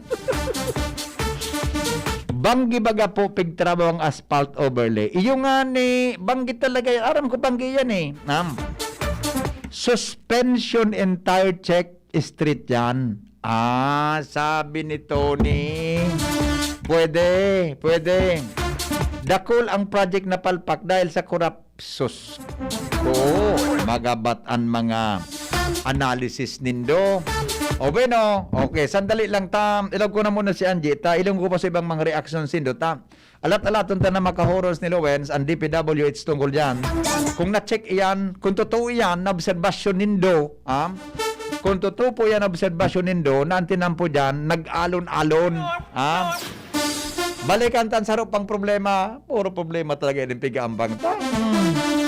Banggi baga po, pigtrabaho ang asphalt overlay. Iyo nga ni, banggi talaga yan. Aram ko, banggi yan eh. Nam. Suspension entire check street yan. Ah, sabi ni Tony, pwede, pwede. Dakul ang project na palpak dahil sa korap-, sus ko, magabat an mga analysis nindo. O bueno, okay, sandali lang ta. Ilog ko na muna si Angie. Ta, ilong ko pa sa ibang mga reaksyon sindo ta. Alat-alaton ta na makahoros ni Lowens ang D P W H tungkol diyan. Kung na-check iyan, kung totoo iyan na obserbasyon nindo, ha? Kung totoo po yan obserbasyon nindo, na ang tinampo diyan, nag-alon-alon, ha? Balikan tan saro pang problema, puro problema talaga yung pigaambang ta.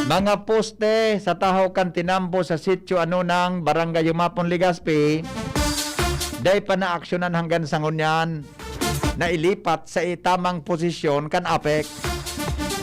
Mga poste sa tahaw kan tinampo sa sitio ano ng Barangay Humapon, Legazpi, dai pa naaksyonan hanggang sa ngunyan. Nailipat sa itamang posisyon kan APEC.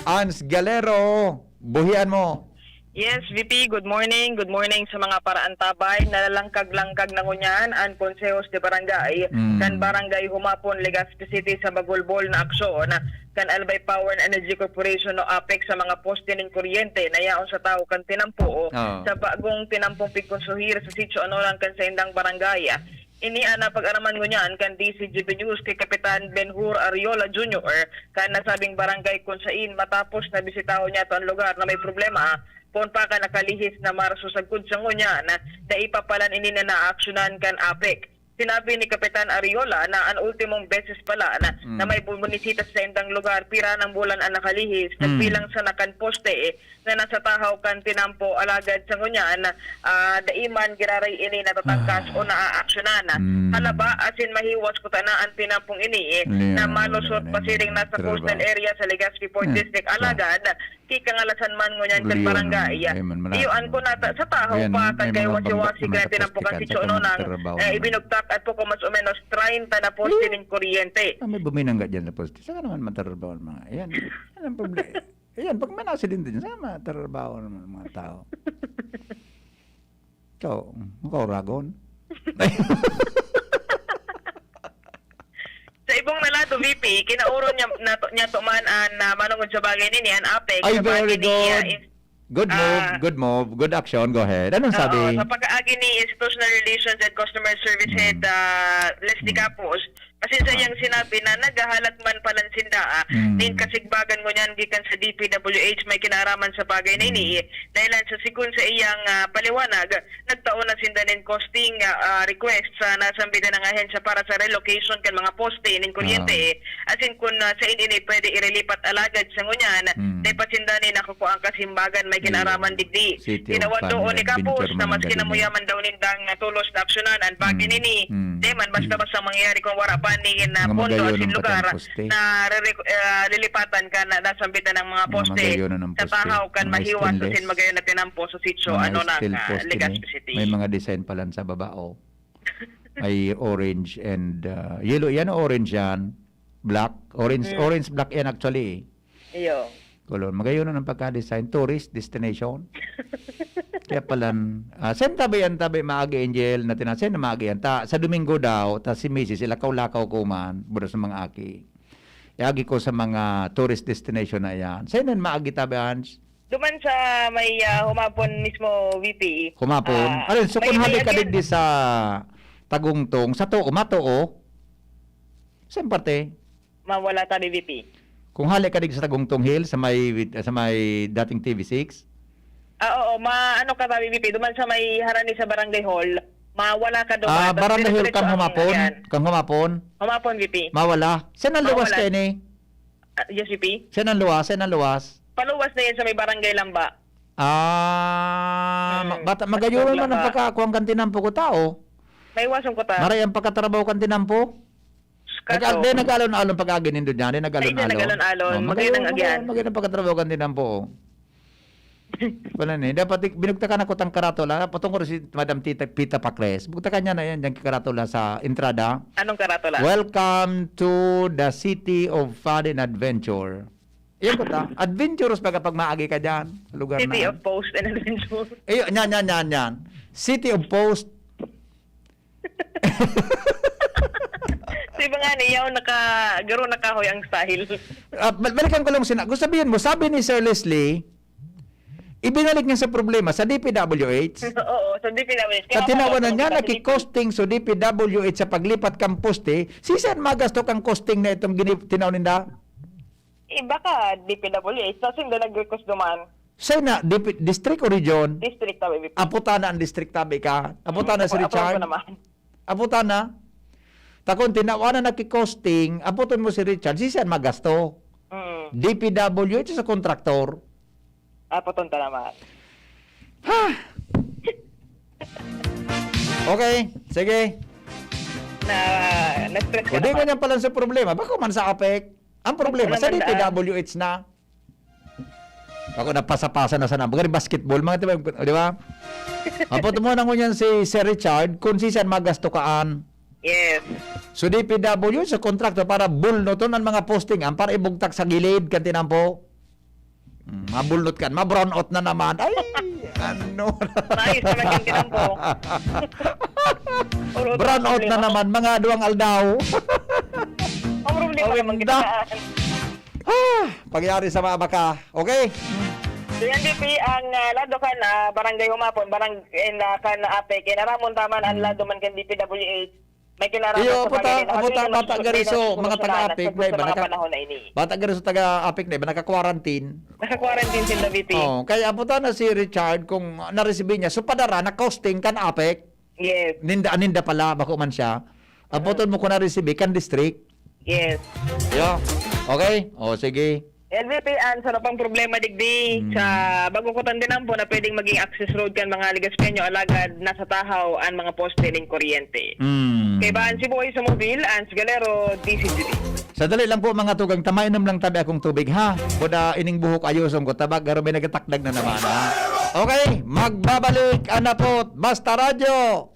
Ans Galero, buhian mo. Yes, V P, good morning. Good morning sa mga paraantabay. Nalalangkag-langkag na ngunyan an Konsehos de Barangay Mm. kan Barangay Humapon, Legazpi City sa magulbol na aksyon kan Albay Power and Energy Corporation o APEC sa mga poste nin kuryente na yaon sa tawo kan tinampo Oo. sa bagong tinampong pigkonsuhir sa sitio anoran kan saindang barangay. Ini an napag-araman ngunyan kan D Z G B News ki Kapitan Benhur Ariola Junior kan nasabing barangay, kun sain matapos na bisitahon niyato an lugar na may problema, poon pa kan nakalihis na Marso sagkod sa ngunyan, dai pa palan ini na naaksyonan kan APEC. Sinabi ni Kapitan Ariola na an ultimong beses palan na Mm. may bumisita sa saindang lugar pira nang bulan an nakalihis, Mm. nagbilang sana kan poste na nasa tahaw kan tinampo, alagad sa ngunyan, ah, dai man giraray ini natatangkas Ah. o naaaksyonan. Mm. Halaba, asin mahiwas kutana an tinampong ini, eh, Liyan, na malusot wala na pasiring yun. nasa Trabaho. coastal area sa Legazpi Port Eh, District. sa Alagad, kikangalasan man ngunyan kan Liyan, barangay. eh, man, malapit Iyo, an na. kunata, sa tahaw Ayan, pa, may kan mga kay bangga, wasi-wasi mga kan tinampo kan kapustikan sitio na ano nang, trabaho eh, naman. ibinugtak at po kung mas o menos treinta na poste Liyan. nin kuryente. Ah, may buminangga dyan na poste. Saan naman matrabaho ang mga, ayan. Yan ang problema. Ayan, pag may nasidente dyan, saan matrabaho naman ang mga tao? Ikaw, ikaw, Ragon? Sa ibong na lado, V P, kinauro niya, nato, niya tuman an, ah, manungod sa bagay nini, an APEC, Ay, sa very bagay ni, ah, good. in-, Good move, ah, good move, good action. Go ahead. Anong Oo, sabi? sa pag-aagi ni Institutional Relations and Customer Service Head, Mm. ah, Leslie Mm. Capos, kasi sa Ah. iyang sinabi na naghahalat man palan sinda, ah, Mm. ning kasigbagan ngunyan gikan sa D P W H may kinaaraman sa bagay na ini. Mm. Dahilan sa sigon sa iyang, ah, paliwanag, nagtao na sinda nin costing, ah, ah, request sa nasambitan ng ahensya para sa relocation kan mga poste nin kuryente. Ah. Asin kun, ah, sain ini pwede irelipat alagad sa ngunyan, Hmm. dai pa sinda ni nakukua ang kasimbagan may Ayun. kinaaraman digdi. City of Tinawad Funny doon ni Adventure Capos na man ang maski na galing. muyaman daw nindang, ah, tulos na aksyonan ang bagay Hmm. nini. Hmm. Di man basta-basta mangyayari kung wala pa ni na Mga pondo magayon asin ang lugar patang poste. na rere-, ah, lilipatan ka na nasambitan ng mga Mga poste magayon ang sa poste. tahaw kan Mga mahiwas stainless. asin magayon na tinampo sa sitio, Mga ano na, steel ah, poste Legazpi ni. City. May mga design pala sa baba, oh. Ay orange and, ah, yellow. Yan, orange yan. Black. Orange, Mm. orange black yan actually, eh. Iyo. Color. Magayon ang pagka-design. Tourist destination. Kaya palan, ah, sen tabi yan, tabi, maagi, Angel, na tinasen na maagi yan. Ta, sa Domingo daw, ta si misis, ilakaw-lakaw ko man, buro sa mga aki. Iagi ko sa mga tourist destination na yan. Sen yan maagi, tabi, Ange? Duman sa may, ah, Humapon mismo, V P. Humapon? Ah, Alin, so may, kung may hali ka agian. digdi sa Tagungtong, sa too, matoo. Sa parte. Mawala ta, B B P. Kung hali ka dig sa Tagungtong Hill, sa may, sa may dating T V six. Ah, oo, ma-, ano ka ta, B B P, duman sa may harani sa Barangay Hall, mawala ka duman, Ah, tas Barangay Hall, dire-diretso kang ang humapon? Yan. Kang humapon? Humapon, B P. Mawala? Saan ang luwas Mawala. Ka ini? Ah, yes, B P. Saan ang luwas? Saan ang luwas? Paluwas na yan sa may Barangay Lamba. Ah, Hmm. ma-, bata, Sa magayuran man ang Lamba. Pagkakuha kan tinampo ko tao. May iwasan ko ta. Maray ang pagkatrabaho kan tinampo. Nag-, Kaso, di nag-alon-alon pag-agi nindo dyan, di nag-alon-alon. Ay, di nag-alon-alon. Oh, magayon, magayon ang agihan. Magayon ang pagkatrabaho kan tinampo, oh. Wala na, eh. Dapat ik-, binugtakan ako tang karatula. Patungkol si Madam Tita Pita Pacres. Bugtakan niya na yan, dyan karatula sa entrada. Anong karatula? "Welcome to the city of fun and adventure." Yan po ta. Adventurous baga pag maagi ka dyan. Sa lugar City na. Of post and adventure. Eh, yan, yan, yan, yan. City of post. Di ba nga niya, naka-, garo na kahoy ang style. Ah, bal-, balikan ko lang sina-, gusto sabihin mo, sabi ni Sir Leslie, ibinalik niya sa problema sa D P W H. Oo, sa D P W H. Kaya Kaya tinawanan tinawanan niya, ko, nakikosting sa D P W H sa paglipat kang poste. Sisan magasto kang costing na itong gini-, tinaw ninda? Eh, baka D P W H, sa sinda nag-request duman. Say na, D P, district o region? District, tabi, B P. Apo ta na ang district, tabi ka. Apo ta na si Richard. Apo, apo ko naman. Apo ta na. Takon, tinawanan na ki costing, aputon mo si Richard, sisan magasto? Mm. D P W H sa kontraktor. Aputon ta naman. Ha? Okay, sige. Na, na-stress ka O, di naman. Ko niyan pala sa problema. Bako man sa APEC. Ang problema, Ano sa naman daan? D P W H na. Ako, napasa-pasa na sana. Bagay basketball, mga tiba, di ba? Apo, tumuha na ngunyan si Sir Richard, kung sisan magasto kaan. Yes. So, D P W sa kontrakto para bulnoton ang mga posting, ang para ibugtak sa gilid, kan tinampo. Hmm, mabulnot kan, ma-brown out na naman. Ay, ano? Maayos naman yung tinampo. Puro Brown out na problema. Naman, mga duwang aldaw. Ang problema Ang naman winda. Kita. Ah, pagyari sa mga baka. Okay? So, yan, D P, ang, ah, lado kan, ah, Barangay Humapon, barang-, and, ah, kan APEC, and aramon taman ang Hmm. lado man kan D P W H. May kinaraman Iyo, sa apo ta, pagkain. Apo ta, Ano yung bata mas gariso, gusto mga na taga-APEC, sa na iba, mga naka-, panahon na ini? Bata gariso, taga-APEC na iba, naka-quarantine. Naka-quarantine sinda, B P. Oh, kaya apo ta na si Richard, kung na-receive niya, so padara na costing kan APEC. Yes. Ninda, ninda pala, bako man siya. Aputon mo kung na-receive, kan district. Yes. Yo. Okay? O, sige. L V P, an sarap ang problema digdi Hmm. sa Bago Kutan din po na pwedeng maging access road kan mga Legaspeño, alagad nasa tahaw an mga poste ning kuryente. Hmm. Kaibahan si Boy sa mobil, Ans Galero, D C G D. Sadali lang po, mga tugang, tamainom lang tabi akong tubig, ha? Buda ining buhok ayoson ko, tabag, garo may nagatakdag na naman, ha? Okay, magbabalik an Hapot. Basta Radyo.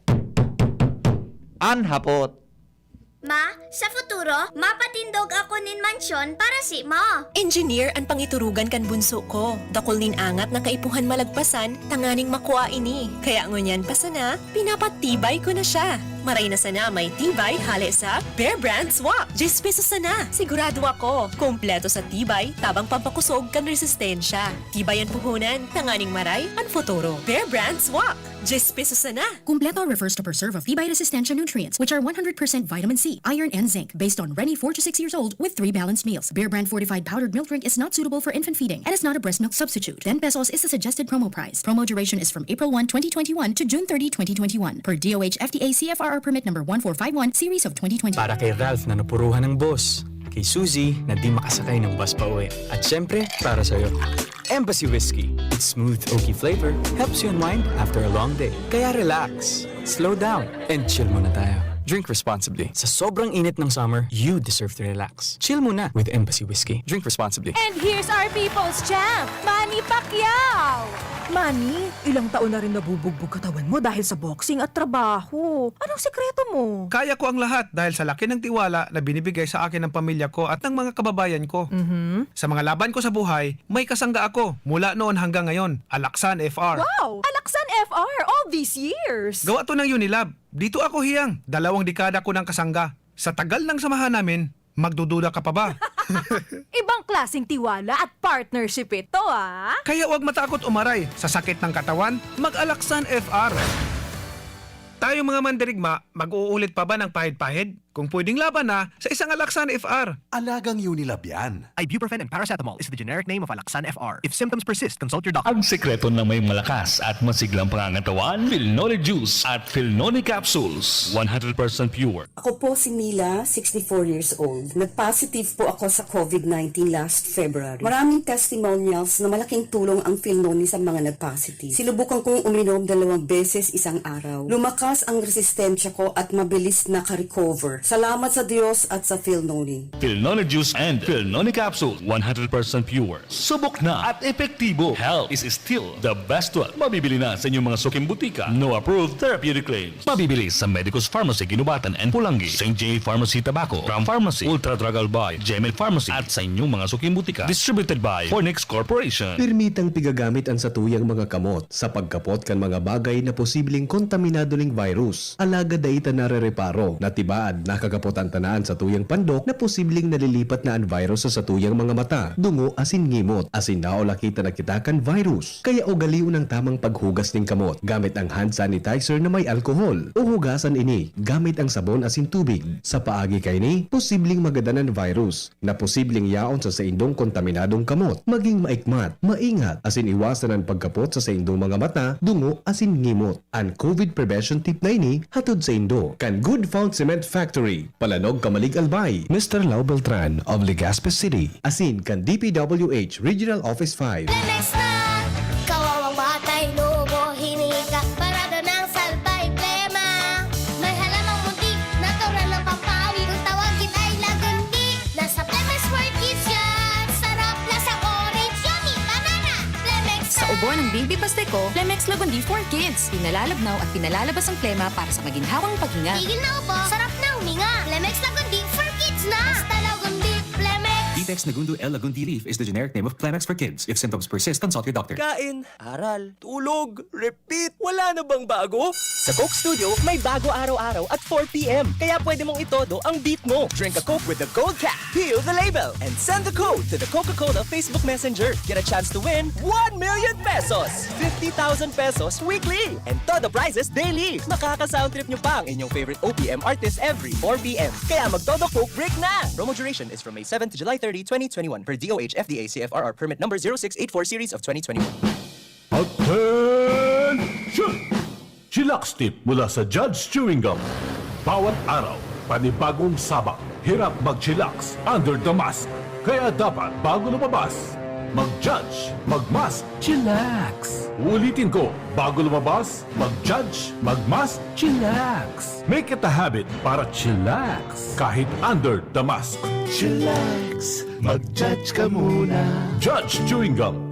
An Hapot. Ma, sa futuro, mapatindog ako nin mansyon para simo. Engineer an pangiturugan kan bunso ko. Dakul nin angat na kaipuhan malagpasan tanganing makua ini. Kaya ngunyan pa sana, pinapatibay ko na siya. Maray na sana may tibay hale sa Bear Brand Swak. Diyes pesos sana. Sigurado ako, kompleto sa tibay, tabang pampakusog kan resistensya. Tibay an puhunan, tanganing maray an futuro. Bear Brand Swak. Diyes pesos sana. Kumpleto refers to preserve of tibay resistensya nutrients, which are one hundred percent vitamin C, iron, and zinc, based on Reni, four to six years old, with three balanced meals. Bear Brand fortified powdered milk drink is not suitable for infant feeding and is not a breast milk substitute. Ten pesos is the suggested promo price. Promo duration is from April one, twenty twenty-one to June thirty, twenty twenty-one, per D O H F D A C F R R permit number one four five one, series of twenty twenty. Para kay Ralph na napuruhan ng boss, kay Suzy na di makasakay ng bus pa uwi, at syempre, para sa'yo. Embassy Whiskey. Its smooth, oaky flavor helps you unwind after a long day. Kaya relax, slow down, and chill muna tayo. Drink responsibly. Sa sobrang init ng summer, you deserve to relax. Chill muna with Embassy Whiskey. Drink responsibly. And here's our people's champ, Manny Pacquiao! Manny, ilang taon na rin nabubugbog katawan mo dahil sa boxing at trabaho. Anong sekreto mo? Kaya ko ang lahat dahil sa laki ng tiwala na binibigay sa akin ng pamilya ko at ng mga kababayan ko. Mhm. Sa mga laban ko sa buhay, may kasangga ako mula noon hanggang ngayon, Alaksan F R. Wow! Alaksan F R all these years! Gawa to ng Unilab. Dito ako hiyang, dalawang dekada ko ng kasangga. Sa tagal ng samahan namin, magdududa ka pa ba? Ibang klaseng tiwala at partnership ito, ah! Kaya huwag matakot umaray sa sakit ng katawan, mag-Alaksan F R. Ay, yung mga mandirigma, mag-uulit pa ba ng pahid-pahid? Kung pwedeng laban na, sa isang Alaxan F R. Alagang Unilab yan. Ibuprofen and paracetamol is the generic name of Alaxan F R. If symptoms persist, consult your doctor. Ang sekreto ng may malakas at masiglang pangangatawan, Filnoni Juice at Filnoni Capsules. One hundred percent pure. Ako po si Mila, sixty-four years old. Nag-positive po ako sa COVID nineteen last February. Maraming testimonials na malaking tulong ang Filnoni sa mga nag-positive. Sinubukan kong uminom dalawang beses isang araw. Lumakas ang resistensya ko at mabilis naka-recover. Salamat sa Diyos at sa Filnoni. Filnoni Juice and Filnoni Capsule, one hundred percent pure. Subok na at epektibo. Health is still the best wealth. Mabibili na sa inyong mga suking butika. No approved therapeutic claims. Mabibili sa Medicus Pharmacy, Guinobatan and Pulangi, Saint J Pharmacy, Tabaco, Ram Pharmacy, Ultra Drug Albay, Gmail Pharmacy, at sa inyong mga suking butika. Distributed by Fornix Corporation. Permitang pigagamit an satuyang mga kamot sa pagkapot kan mga bagay na posibleng kontaminado ning virus. Alagad dai ta narereparo na tibaad nakakapot an tanaan satuyang pandok na posibleng nalilipat na an virus sa satuyang mga mata, dungo asin ngimot, asin naulakitan na kita kan virus. Kaya ugalion ang tamang paghugas nin kamot gamit ang hand sanitizer na may alkohol, o hugasan ini gamit ang sabon asin tubig. Sa paagi kaini, posibleng magadan an virus na posibleng yaon sa saindong kontaminadong kamot. Maging maikmat, maingat, asin iwasan an pagkapot sa saindong mga mata, dungo, asin ngimot. An COVID prevention tip na ini hatod saindo kan Good Found Cement Factory, Palanog, Camalig, Albay, Mister Lau Beltran of Legazpi City, asin kan DPWH Regional Office five. Lemex na! Kawawang batay, lubo, hinika, parada ng salbay, plema. May halamang muntik, natural na pampawi. Kung tawagin ay lagundi, nasa Lemex World Kids yan. Sarap, lasang orange, yummy, banana. Lemex Sa ubo ng baby basta ko, Lemex Lagundi for Kids. Pinalalabnaw at pinalalabas ang plema para sa maginhawang paghinga. Tigil na ubo, sarap na huminga. Lemex Lagundi for Kids na. Basta Lagundi, Lemex. Vitex Nagundo L Lagundi Leaf is the generic name of Clemex for kids. If symptoms persist, consult your doctor. Kain, aral, tulog, repeat. Wala na bang bago? Sa Coke Studio, may bago araw-araw at four p.m. Kaya pwede mong itodo ang beat mo. Drink a Coke with the gold cap, peel the label, and send the code to the Coca-Cola Facebook Messenger. Get a chance to win one million pesos, fifty thousand pesos weekly, and todo prizes daily. Makaka-sound trip nyo pa ang inyong favorite O P M artist every four p.m. Kaya magtodo Coke break na! Promo duration is from May seven to July thirty, twenty twenty-one, per D O H F D A C F R R permit number zero six eight four series of twenty twenty-one. Attention! Chillax tip mula sa Judge Chewing Gum. Bawat araw, panibagong sabak. Hirap mag-chillax under the mask. Kaya dapat bago lumabas, mag-judge, mag-mask, chillax. Uulitin ko, bago lumabas, mag-judge, mag-mask, chillax. Make it a habit para chillax kahit under the mask. Chillax, mag-judge ka muna. Judge Chewing Gum.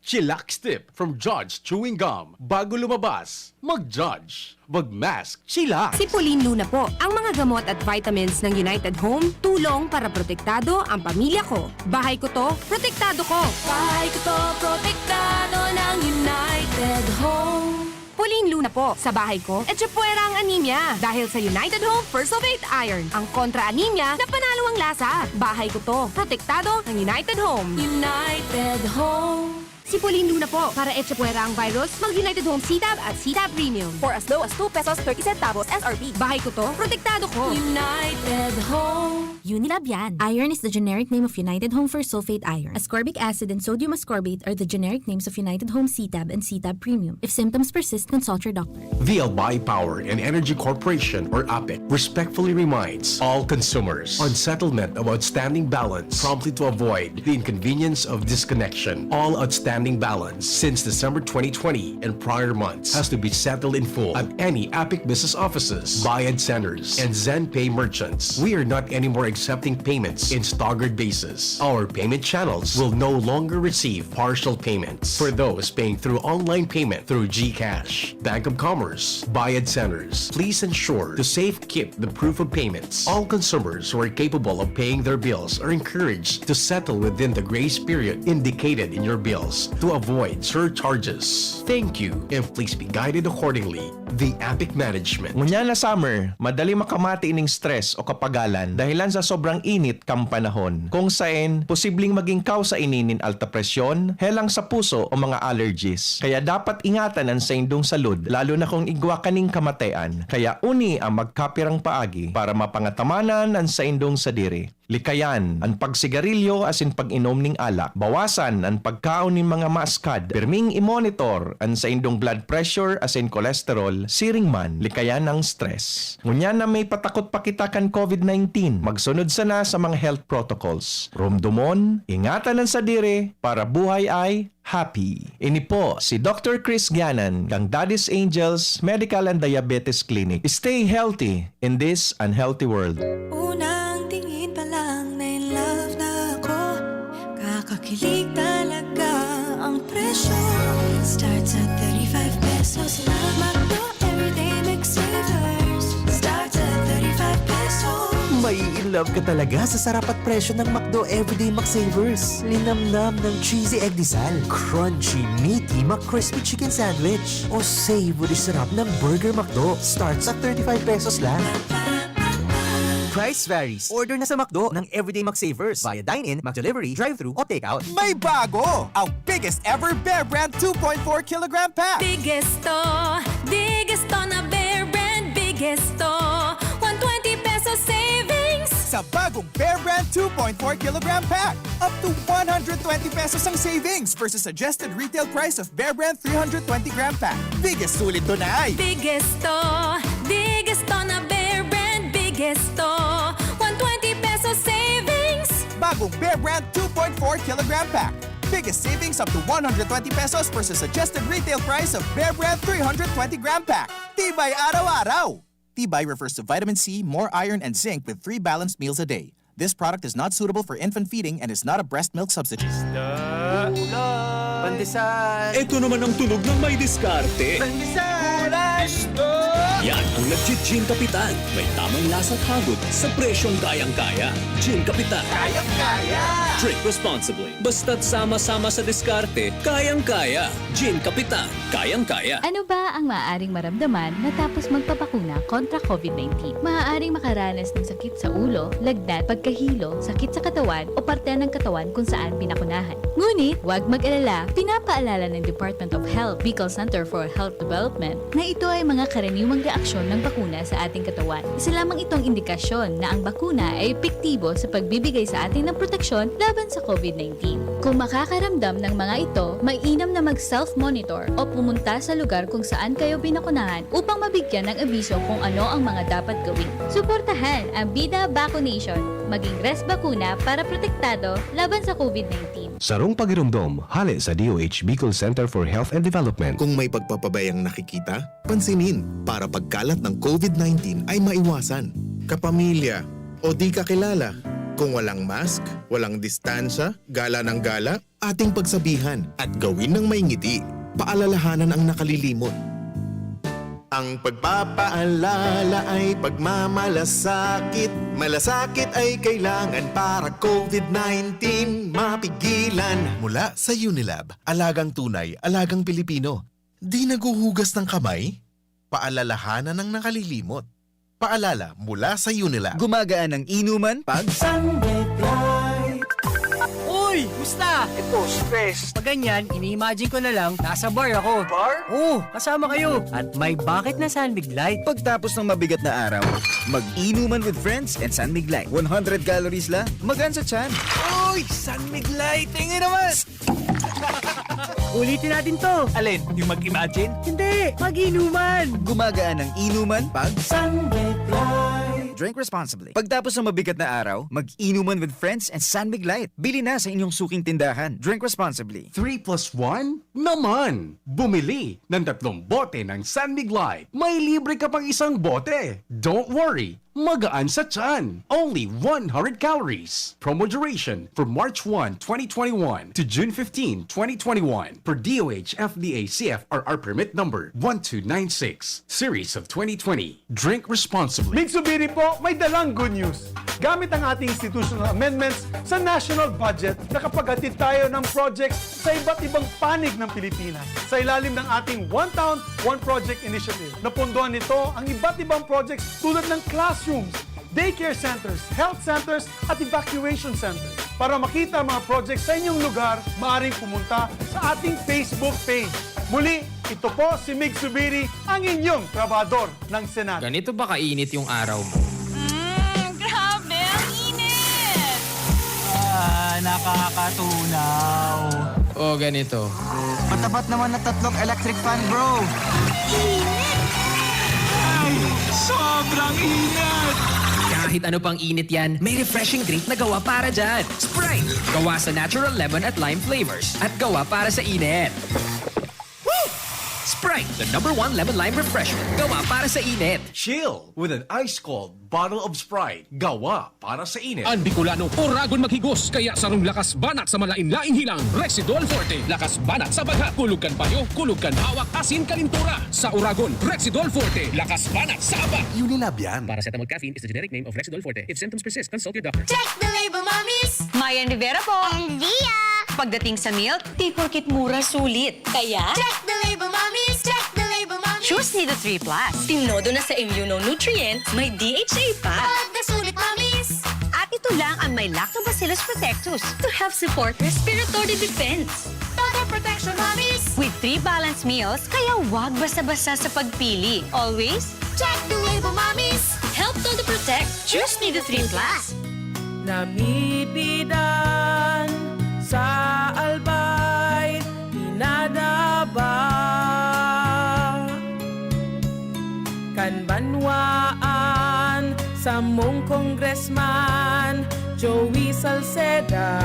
Chillax tip from Judge Chewing Gum. Bago lumabas, mag-judge, mag-mask, chillax. Sipulin Luna po. Ang mga gamot at vitamins ng United Home, tulong para protektado ang pamilya ko. Bahay ko to, protektado ko. Bahay ko to, protektado ng United Home. Pauline Luna po. Sa bahay ko, etchepuera ang anemia. Dahil sa United Home First of Eight Iron, ang kontra anemia na panalo ang lasa. Bahay ko to. Protektado ng United Home. United Home. Sipulin Luna po. Para etchepuera ang virus, mag United Home C-Tab at C-Tab Premium. For as low as two pesos thirty centavos S R P. Bahay ko to. Protektado ko. United Home. Unilab yan. Iron is the generic name of United Home First Sulfate Iron. Ascorbic acid and sodium ascorbate are the generic names of United Home C-Tab and C-Tab Premium. If symptoms persist, consult your doctor. V L Y Power and Energy Corporation or APEC respectfully reminds all consumers on settlement of outstanding balance promptly to avoid the inconvenience of disconnection. All outstanding balance since December twenty twenty and prior months has to be settled in full at any APEC business offices, Bayad Centers, and ZenPay merchants. We are not anymore accepting payments in staggered basis. Our payment channels will no longer receive partial payments for those paying through online payment through GCash, Bank of Commerce, Bayad Centers. Please ensure to safekeep the proof of payments. All consumers who are capable of paying their bills are encouraged to settle within the grace period indicated in your bills to avoid surcharges. Thank you, and please be guided accordingly. The Apic Management. Ngunyan na summer, madali makamati ining stress o kapagalan dahilan sa sobrang init kan panahon. Kung saen, posibleng maging kausa ini nin alta presyon, helang sa puso o mga allergies. Kaya dapat ingatan an saindong salud, lalo na kung igwa kaning kamatean. Kaya uni ang magkapirang paagi para mapangatamanan an saindong sadiri. Likayan an pagsigarilyo asin pag-inom nin alak. Bawasan an pagkaon nin mga maaskad. Pirming i-monitor an saindong blood pressure asin cholesterol, siring man likayan an stress. Ngunyan na may patakot pa kita kan COVID nineteen, magsunod sana sa mga health protocols. Romdomon, ingatan an sadiri para buhay ay happy. Ini po si Doctor Chris Ganan kan Daddy's Angels Medical and Diabetes Clinic. Stay healthy in this unhealthy world. Unang tingin pa lang na in love na ako. Kakakilig talaga ang presyo. Starts at thirty-five pesos lang. McDo Everyday McSavers. Starts at thirty-five pesos. Mai-in love ka talaga sa sarap at presyo ng McDo Everyday McSavers. Linamnam ng cheesy egg disal, crunchy, meaty McCrispy chicken sandwich, o savory sarap ng Burger McDo. Starts at thirty-five pesos lang. Price varies. Order na sa McDo ng Everyday McSavers via dine-in, McDelivery, drive-thru o takeout. May bago! Ang biggest ever Bear Brand two point four kilogram pack. Biggest to, biggest to na Bear Brand, biggest to. One twenty pesos savings. Sa bagong Bear Brand two point four kilogram pack, up to one hundred twenty pesos ang savings versus suggested retail price of Bear Brand three hundred twenty gram pack. Biggest sulit to na ay. Biggest to, biggest to na Bear Brand, biggest to. One twenty pesos savings. Bagong Bear Brand two point four kilogram pack. Biggest savings up to one hundred twenty pesos versus suggested retail price of Bear Brand three hundred twenty gram pack. Tibay araw-araw! Tibay refers to vitamin C, more iron, and zinc with three balanced meals a day. This product is not suitable for infant feeding and is not a breast milk substitute. Pandesal. Ito naman ang tunog ng may diskarte. Pandesal. Yan ang nagji-Gin Kapitan. May tamang lasa at hagod sa presyong kayang-kaya. Gin Kapitan. Kayang-kaya. Drink responsibly. Basta't sama-sama sa diskarte, kayang-kaya. Gin Kapitan. Kayang-kaya. Ano ba ang maaaring maramdaman matapos magpabakuna kontra COVID nineteen? Maaaring makaranas ng sakit sa ulo, lagnat, pagkahilo, sakit sa katawan o parte ng katawan kung saan pinakunahan. Ngunit, huwag mag-alala, pinapaalala ng Department of Health, Bicol Center for Health Development, na ito ay mga karaniwang reaksyon ng bakuna sa ating katawan. Isa lamang itong indikasyon na ang bakuna ay epektibo sa pagbibigay sa atin ng proteksyon laban sa COVID nineteen. Kung makakaramdam ng mga ito, mainam na mag-self-monitor o pumunta sa lugar kung saan kayo binakunahan upang mabigyan ng abiso kung ano ang mga dapat gawin. Suportahan ang Bida Vaccination. Maging res bakuna para protektado laban sa COVID nineteen. Sarong pagiromdom, hale sa D O H Bicol Center for Health and Development. Kung may pagpapabayang nakikita, pansinin para pagkalat ng COVID nineteen ay maiwasan. Kapamilya o di kakilala, kung walang mask, walang distansya, gala ng gala, ating pagsabihan at gawin ng may ngiti. Paalalahanan ang nakalilimot. Ang pagpapaalala ay pagmamalasakit. Malasakit ay kailangan para COVID nineteen mapigilan. Mula sa Unilab, alagang tunay, alagang Pilipino. Di naghuhugas ng kamay? Paalalahanan ang nakalilimot. Paalala mula sa Unilab. Gumagaan ang inuman pag Sunlight. Uy! Musta? Ito, stress. Pag ganyan, ini-imagine ko na lang, nasa bar ako. Bar? Oo, kasama kayo. At may bakit na San Mig Light. Pagtapos ng mabigat na araw, mag-inuman with friends and San Mig Light. One hundred calories lang, magaan sa tiyan. Uy! San Mig Light! Tingin naman! Ulitin natin to. Alin? Yung mag-imagine? Hindi! Mag-inuman! Gumagaan ang inuman pag Sunlight. Drink responsibly. Pagtapos ng mabigat na araw, mag-inuman with friends and San Mig Light. Bili na sa inyong suking tindahan. Drink responsibly. Three plus one naman! Bumili ng tatlong bote ng San Mig Light. May libre ka pang isang bote. Don't worry! Magaan sa tiyan. Only one hundred calories. Promo duration from March one, twenty twenty-one to June fifteen, twenty twenty-one. Per D O H F D A C F R R permit number one two nine six, series of twenty twenty. Drink responsibly. Mig Zubiri po, may dalang good news. Gamit ang ating institutional amendments sa national budget, nakapaghatid tayo ng projects sa iba't ibang panig ng Pilipinas. Sa ilalim ng ating One Town, One Project Initiative, napondohan nito ang iba't ibang projects tulad ng classrooms, daycare centers, health centers, at evacuation centers. Para makita ang mga projects sa inyong lugar, maaaring pumunta sa ating Facebook page. Muli, ito po si Mig Zubiri, ang inyong trabahador ng Senado. Ganito ba kainit yung araw mo? Mm, grabe! Ang init! Ah, nakakatunaw. O ganito. Matapat naman na tatlong electric fan, bro. Ay, sobrang init! Kahit ano pang init yan, may refreshing drink na gawa para dyan. Sprite! Gawa sa natural lemon at lime flavors. At gawa para sa init. Woo! Sprite, the number one lemon lime refresher. Gawa para sa init. Chill with an ice cold bottle of Sprite. Gawa para sa init. An Bicolano, oragon maghigos, kaya sarong lakas banat sa malain-laing hilang, Rexidol Forte. Lakas banat sa baghat, kulog kan payo, kulog kan hawak, asin kalintura. Sa oragon, Rexidol Forte, lakas banat sa aba. Unilab yan. Paracetamol caffeine is the generic name of Rexidol Forte. If symptoms persist, consult your doctor. Check the label, mommies! Mayan Rivera po! And Lia! Pagdating sa milk, di porket mura, sulit. Kaya? Check the label, mommies! Check the label, mommies! Choose Nido three plus. Tinodo na sa immunonutrient, may D H A pa. Pagkasulit, mommies! At ito lang ang may Lactobacillus protectus to help support respiratory defense. Todo protection, mommies! With three balanced meals, kaya wag basta-basta sa pagpili. Always check the label, mommies! Help Todo Protect. Choose Nido three plus. Namibidan sa Albay, pinadaba kan banwaan, samong Congressman, Joey Salceda.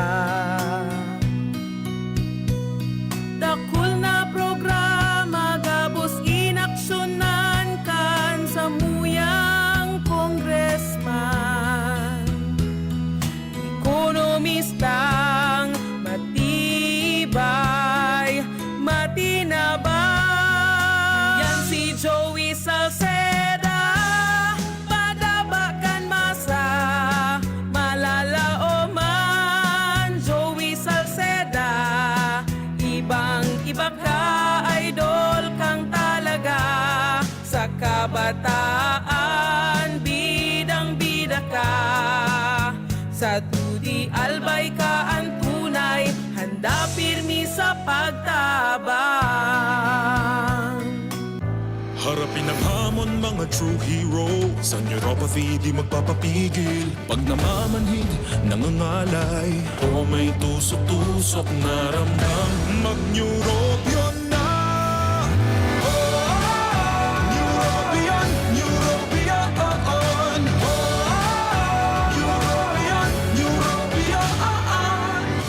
Dakul na programa gabos inaksyonan kan samuyang congressman. Ekonomistang matibay, matinabang. Yan si Joey Salceda, padaba kan masa, malalaoman. Joey Salceda, ibang-iba ka, idol kang talaga. Sa kabataan, bidang-bida ka. Sa dudi, Albay ka an tunay, handa pirmi sa pagtabang. Harapin ang hamon, mga true hero. Sa neuropathy, di magpapapigil. Pag namamanhid, nangangalay, o may tusok-tusok na ramdam, mag-Neurobion na! Oh, Neurobion, Neurobion, oh, Neurobion, Neurobion.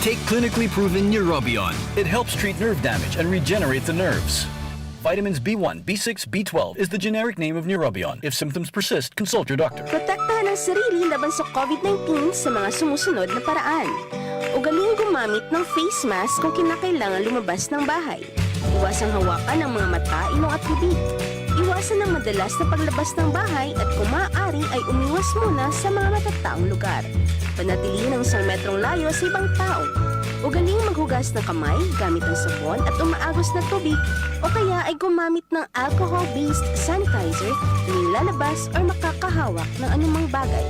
Take clinically proven Neurobion. It helps treat nerve damage and regenerate the nerves. Vitamins B one, B six, B twelve is the generic name of Neurobion. If symptoms persist, consult your doctor. Protektahan ang sarili laban sa COVID nineteen sa mga sumusunod na paraan. Ugaling gumamit ng face mask kung kinakailangan lumabas ng bahay. Iwasang hawakan ang mga mata, ilong at bibig. Iwasan ang madalas na paglabas ng bahay at kung maaari ay umiwas muna sa mga matataong lugar. Panatilihin ang isang metrong layo sa ibang tao. Ugaling maghugas ng kamay gamit ang sabon at umaagos na tubig o kaya ay gumamit ng alcohol-based sanitizer tuwing lalabas or makakahawak ng anumang bagay.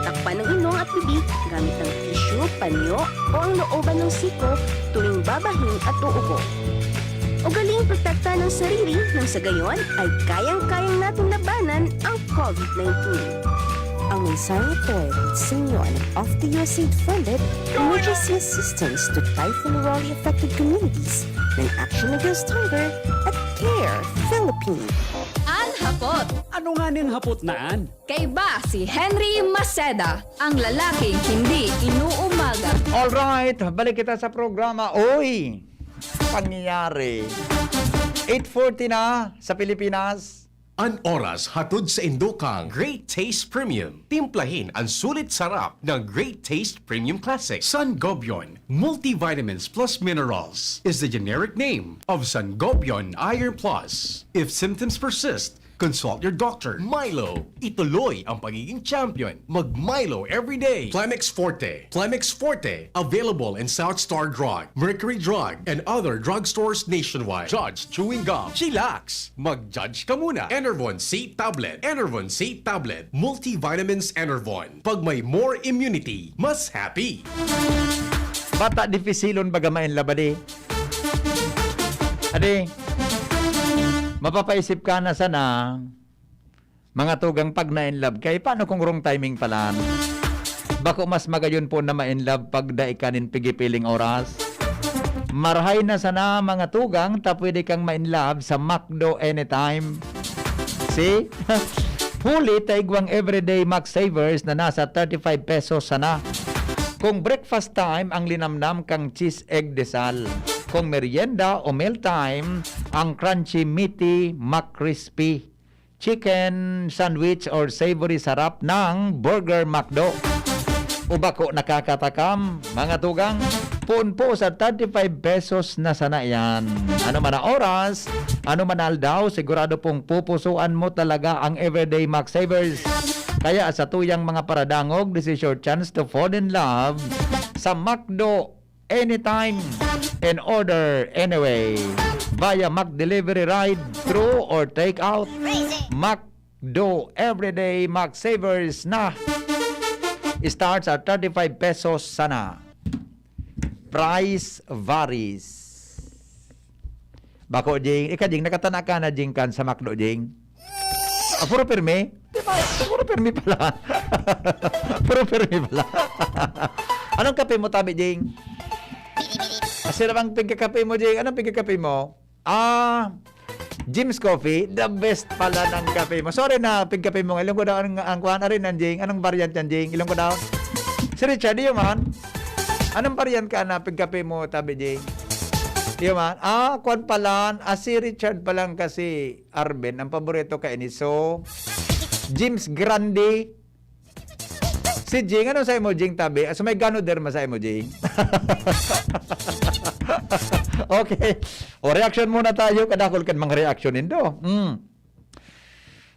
Takpan ang ilong at bibig gamit ang tissue, panyo o ang looban ng siko tuwing babahin at uubo. Ugaling protektahan ang sarili nang sa gayon ay kayang-kayang natin labanan ang COVID nineteen. Ang mensaheng ito ay hatid sa inyo ng Off the U S A I D funded Emergency Assistance to Typhoon Rolly Affected Communities ng Action Against Hunger at CARE Philippines. An hapot. Ano nga ning hapot na an? Kaiba si Henry Maceda, ang lalaking hindi inuumaga. Alright, balik kita sa programa. Oy! Pangyayari. Eight forty na sa Pilipinas. An oras hatod sa indo kang Great Taste Premium. Timplahin ang sulit sarap ng Great Taste Premium Classic. Sangobion Multivitamins Plus Minerals is the generic name of Sangobion Iron Plus. If symptoms persist, consult your doctor. Milo, ituloy ang pagiging champion. Mag Milo every day. Plemex Forte. Plemex Forte, available in South Star Drug, Mercury Drug, and other drugstores nationwide. Judge Chewing Gum. Chillax. Mag-judge ka muna. Enervon C Tablet. Enervon C Tablet. Multivitamins Enervon. Pag may more immunity, mas happy. Bata, dipisilon baga ma-in love, adi. Adi, mapapaisip ka na sana, mga tugang, pag na-in love ka, eh, paano kung wrong timing pala? Bako mas magayon po na ma-in love pag dai ka nin pigipiling oras. Marahay na sana, mga tugang, ta pwede kang ma-in love sa McDo anytime. See? Huli ta igwang everyday Mac Savers na nasa thirty-five pesos sana. Kung breakfast time, ang linamnam kang cheese egg desal. Kung merienda o meal time, ang crunchy, meaty, McCrispy chicken sandwich or savory sarap ng Burger McDo. O bako nakakatakam, mga tugang? Poon po sa thirty-five pesos na sana yan. Ano man na oras, ano man na aldaw, sigurado pong pupusuan mo talaga ang Everyday Mac Savers. Kaya sa tuyang mga paradangog, this is your chance to fall in love sa McDo anytime and order anyway via Mac Delivery Ride through or take out. McDo Everyday Mac Savers na starts at thirty-five pesos sana. Price varies. Bako, Jing. Ika, Jing, nakatana ka na, Jing, kan sa McDo, Jing? Ah, puro pirmi? Di ba? Puro pirmi pala. Puro pirmi pala. Anong kape mo, tabi, Jing? Asira bang pigkakape mo, Jing? Anong pigkakape mo? Ah, Jim's Coffee, the best pala ng kape mo. Sorry na, pigkape mo. Ilong ko daw ang, ang kuwan, arin, Jing. Anong variant yan, Jing? Ilong ko daw. Si Richard, iyo man. Anong variant ka na pigkape mo, tabi, Jing? Iyo man. Ah, kuwan pala. Ah, si Richard palang kasi, Arben, ang paborito ka ini. So, Jim's Grande. Si Jing, ano sa imo, Jing, tabi? Ah, so may ganoderma sa imo, Jing? Okay. O, reaction muna tayo. Kadakol kan mga reaction nindo. Mm.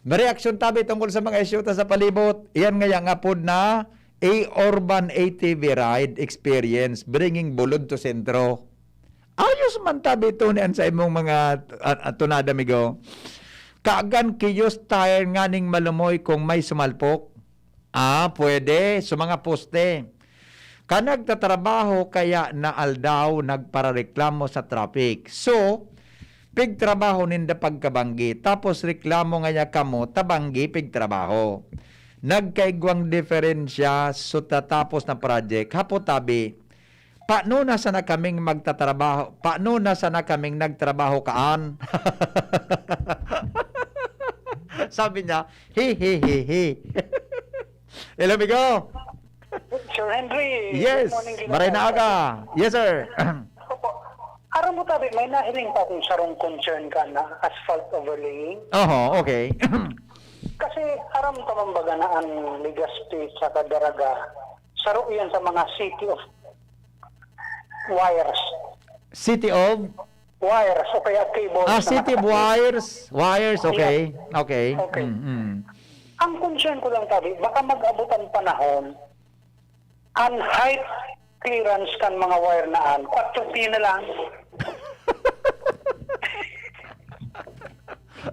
May reaction tabi tungkol sa mga isyu ta sa palibot. Iyan ngaya ang apod na A Urban A T V Ride Experience, bringing bulod to sentro. Ayos man tabi ito ni an sa imong mga, ah, ah, tunada, amigo. Kagan kiyos tire nganing malumoy kung may sumalpok. Ah, pwede. So, mga poste. Ka nagtatrabaho kaya na aldaw nagparareklamo sa traffic. So, pigtrabaho ninda pagkabanggi, tapos reklamo ngaya kamo ta banggi pigtrabaho. Nagkaigwang diferensya, so tatapos na project, hapot tabi, paano na sana kaming magtatrabaho? Paano na sana kaming nagtrabaho kaan? Sabi niya, "Hi, hi, hi, hi." Hello, amigo. Sir Henry, Yes, good morning, maray na Ginagawa. Aga. Yes, sir. Opo. Aram mo, tabi, may nahiling pa akong sarong concern ka na asphalt overlaying. Oho, okay. Kasi aram ta man baga na ang Legazpi sa Caraga, saro yan sa mga city of wires. City of? Wires, o kaya cable Ah, sa City of mga Wires. Wires, Yeah. okay. Okay. Okay. Mm, mm. Ang concern ko lang, tabi, baka mag-abot ang panahon, ang height clearance kan mga wire na an, kwatro pie na lang.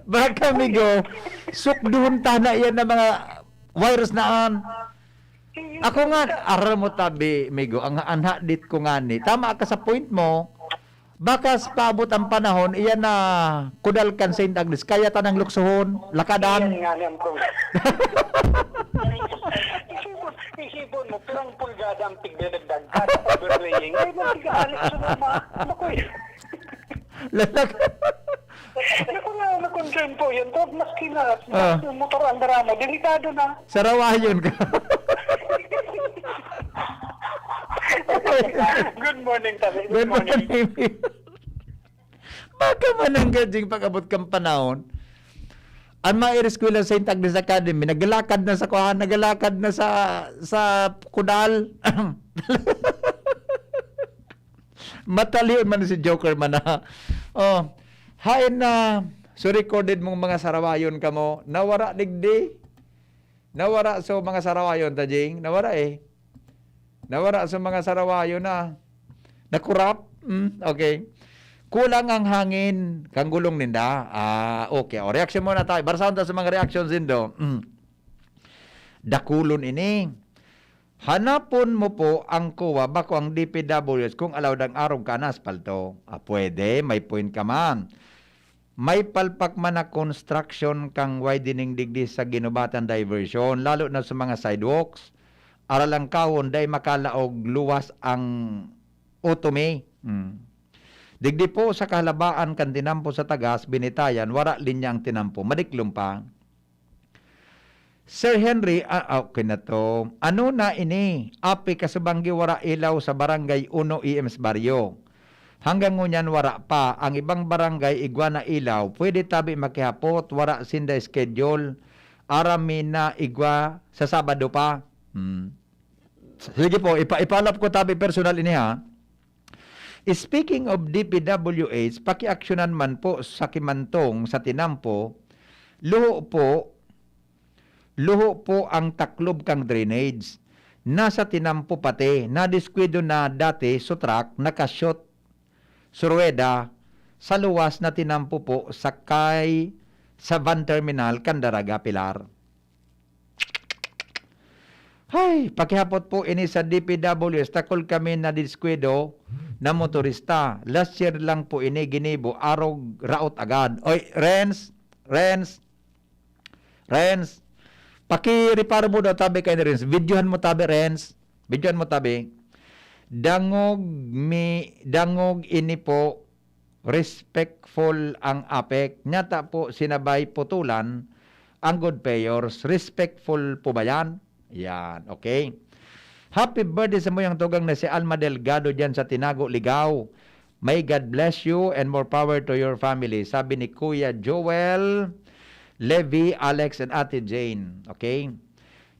Baka, amigo, sukduhon ta na yan ng mga wires na an. Ako nga, aram mo tabi, amigo, ang anhadit ko nga ni, tama ka sa point mo, baka sa paabot ang panahon, iyan na kudal kan Saint Agnes, kaya tanang luksohon, lakadan. Iyan nga ni ang problema. Isipon, isipon mo, pirang pulgada ang pigdadagdag, kada overlaying. Ay, magtigaalik sa mga, bakoy. Lalag. Naku nga, na-concern po yun. Pag maski na, Ah. mas motor ang dara mo, delikado na. Sarawayon ka. Good morning, tabi. Good Good morning. morning. Baka man ang gadjing pag-abot kang panahon, Ang mga ereskwela sa Saint Agnes Academy, naglalakad na sa kuan, naglalakad na sa, sa kudal. Matalion man si Joker man, ha. Oh, hain na, so recorded mong mga sarawayon kamo, nawara digdi. Nawara so mga sarawayon ta, Jing. Nawara, eh. Nawara so mga sarawayon na. Nakurap. Mm, okay. Kulang ang hangin kang gulong ninda. Ah, okay. O, reaksyon muna tayo. Barsahon ta sa mga reactions nindo. Mm. Dakulon ini. Hanapon mo po ang kowa, bako ang D P W S kung allow dang arog ka na aspalto. Ah, pwede. May point ka man. May palpak man na construction kang widening digdi sa Guinobatan Diversion, lalo na sa mga sidewalks. Aral ang kawon, dai makalaog luwas ang utumi. Hmm. Digdi po sa kahalabaan kan tinampo sa tagas, Binitayan, wara linya ang tinampo. Madiklom pa. Sir Henry, ah, ah, okay na to. Ano na ini? Api kasubanggi wara ilaw sa Barangay Uno E M S Barrio. Hanggang ngunyan wara pa. Ang ibang barangay igwa na ilaw. Pwede tabi makihapot, wara sinda schedule. Aram mi na igwa sa Sabado pa. Hmm. Sige po, ipa ipalap ko tabi personal ini ha. Speaking of D P W H, pakiaksyonan man po sa Kimantong, sa Tinampo, luho po, luho po ang taklob kang drainage. Nasa Tinampo pati, nadiskwento na dati so truck, nakashot so ruweda sa luwas na Tinampo po, sakay sa van terminal kan Daraga Pilar. Hay, pakihapot po ini sa D P W S, takol kami na diskuido na motorista. Last year lang po ini ginibo, arog raot agad. Oy, Renz, Renz, Renz, pakireparo mo daw tabi kay ni Renz. Videohan mo tabi, Renz. Videohan mo tabi. Dangog mi, dangog ini po, respectful ang apek. Nyata po, sinabay putulan ang good payors. Respectful po ba yan? Yan, okay. Happy birthday sa muyang tugang na si Alma Delgado dyan sa Tinago, Ligao. May God bless you and more power to your family, sabi ni Kuya Joel, Levi, Alex, and Ate Jane. Okay?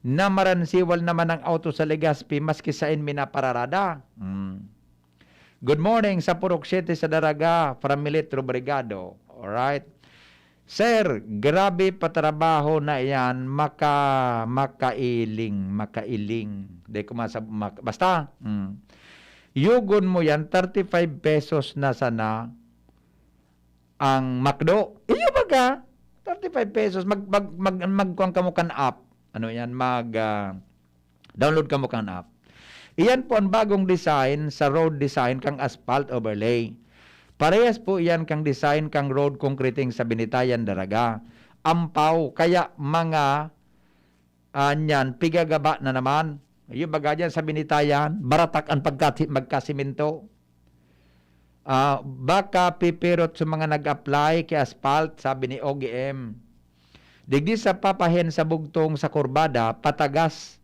Na maransiwal naman ang auto sa Legazpi maski sain minapararada. Hmm. Good morning sa Purok Siete sa Daraga, from Militro Brigado. Alright. Sir, grabe pa trabaho na iyan, maka-, makailing, makailing. Di ko masab-, mak-, basta, mm. Yugon mo yan, thirty-five pesos na sana ang McDo. Iyo baga, thirty-five pesos, mag-, mag-, mag-, magkuhan kamo kan app. Ano yan, mag, ah, download kamo kan app. Iyan po ang bagong design sa road design kang asphalt overlay. Parehas po iyan kang design kang road concreting sa Binitayan, Daraga. Ampaw, kaya mga, ah, niyan, pigagaba na naman. Yung baga dyan sa Binitayan, baratak ang pagkati-, magkasimento. Ah, baka pipirot sa mga nag-apply kay asphalt, sabi ni O G M. Digdi sa papahen sa bugtong sa kurbada, patagas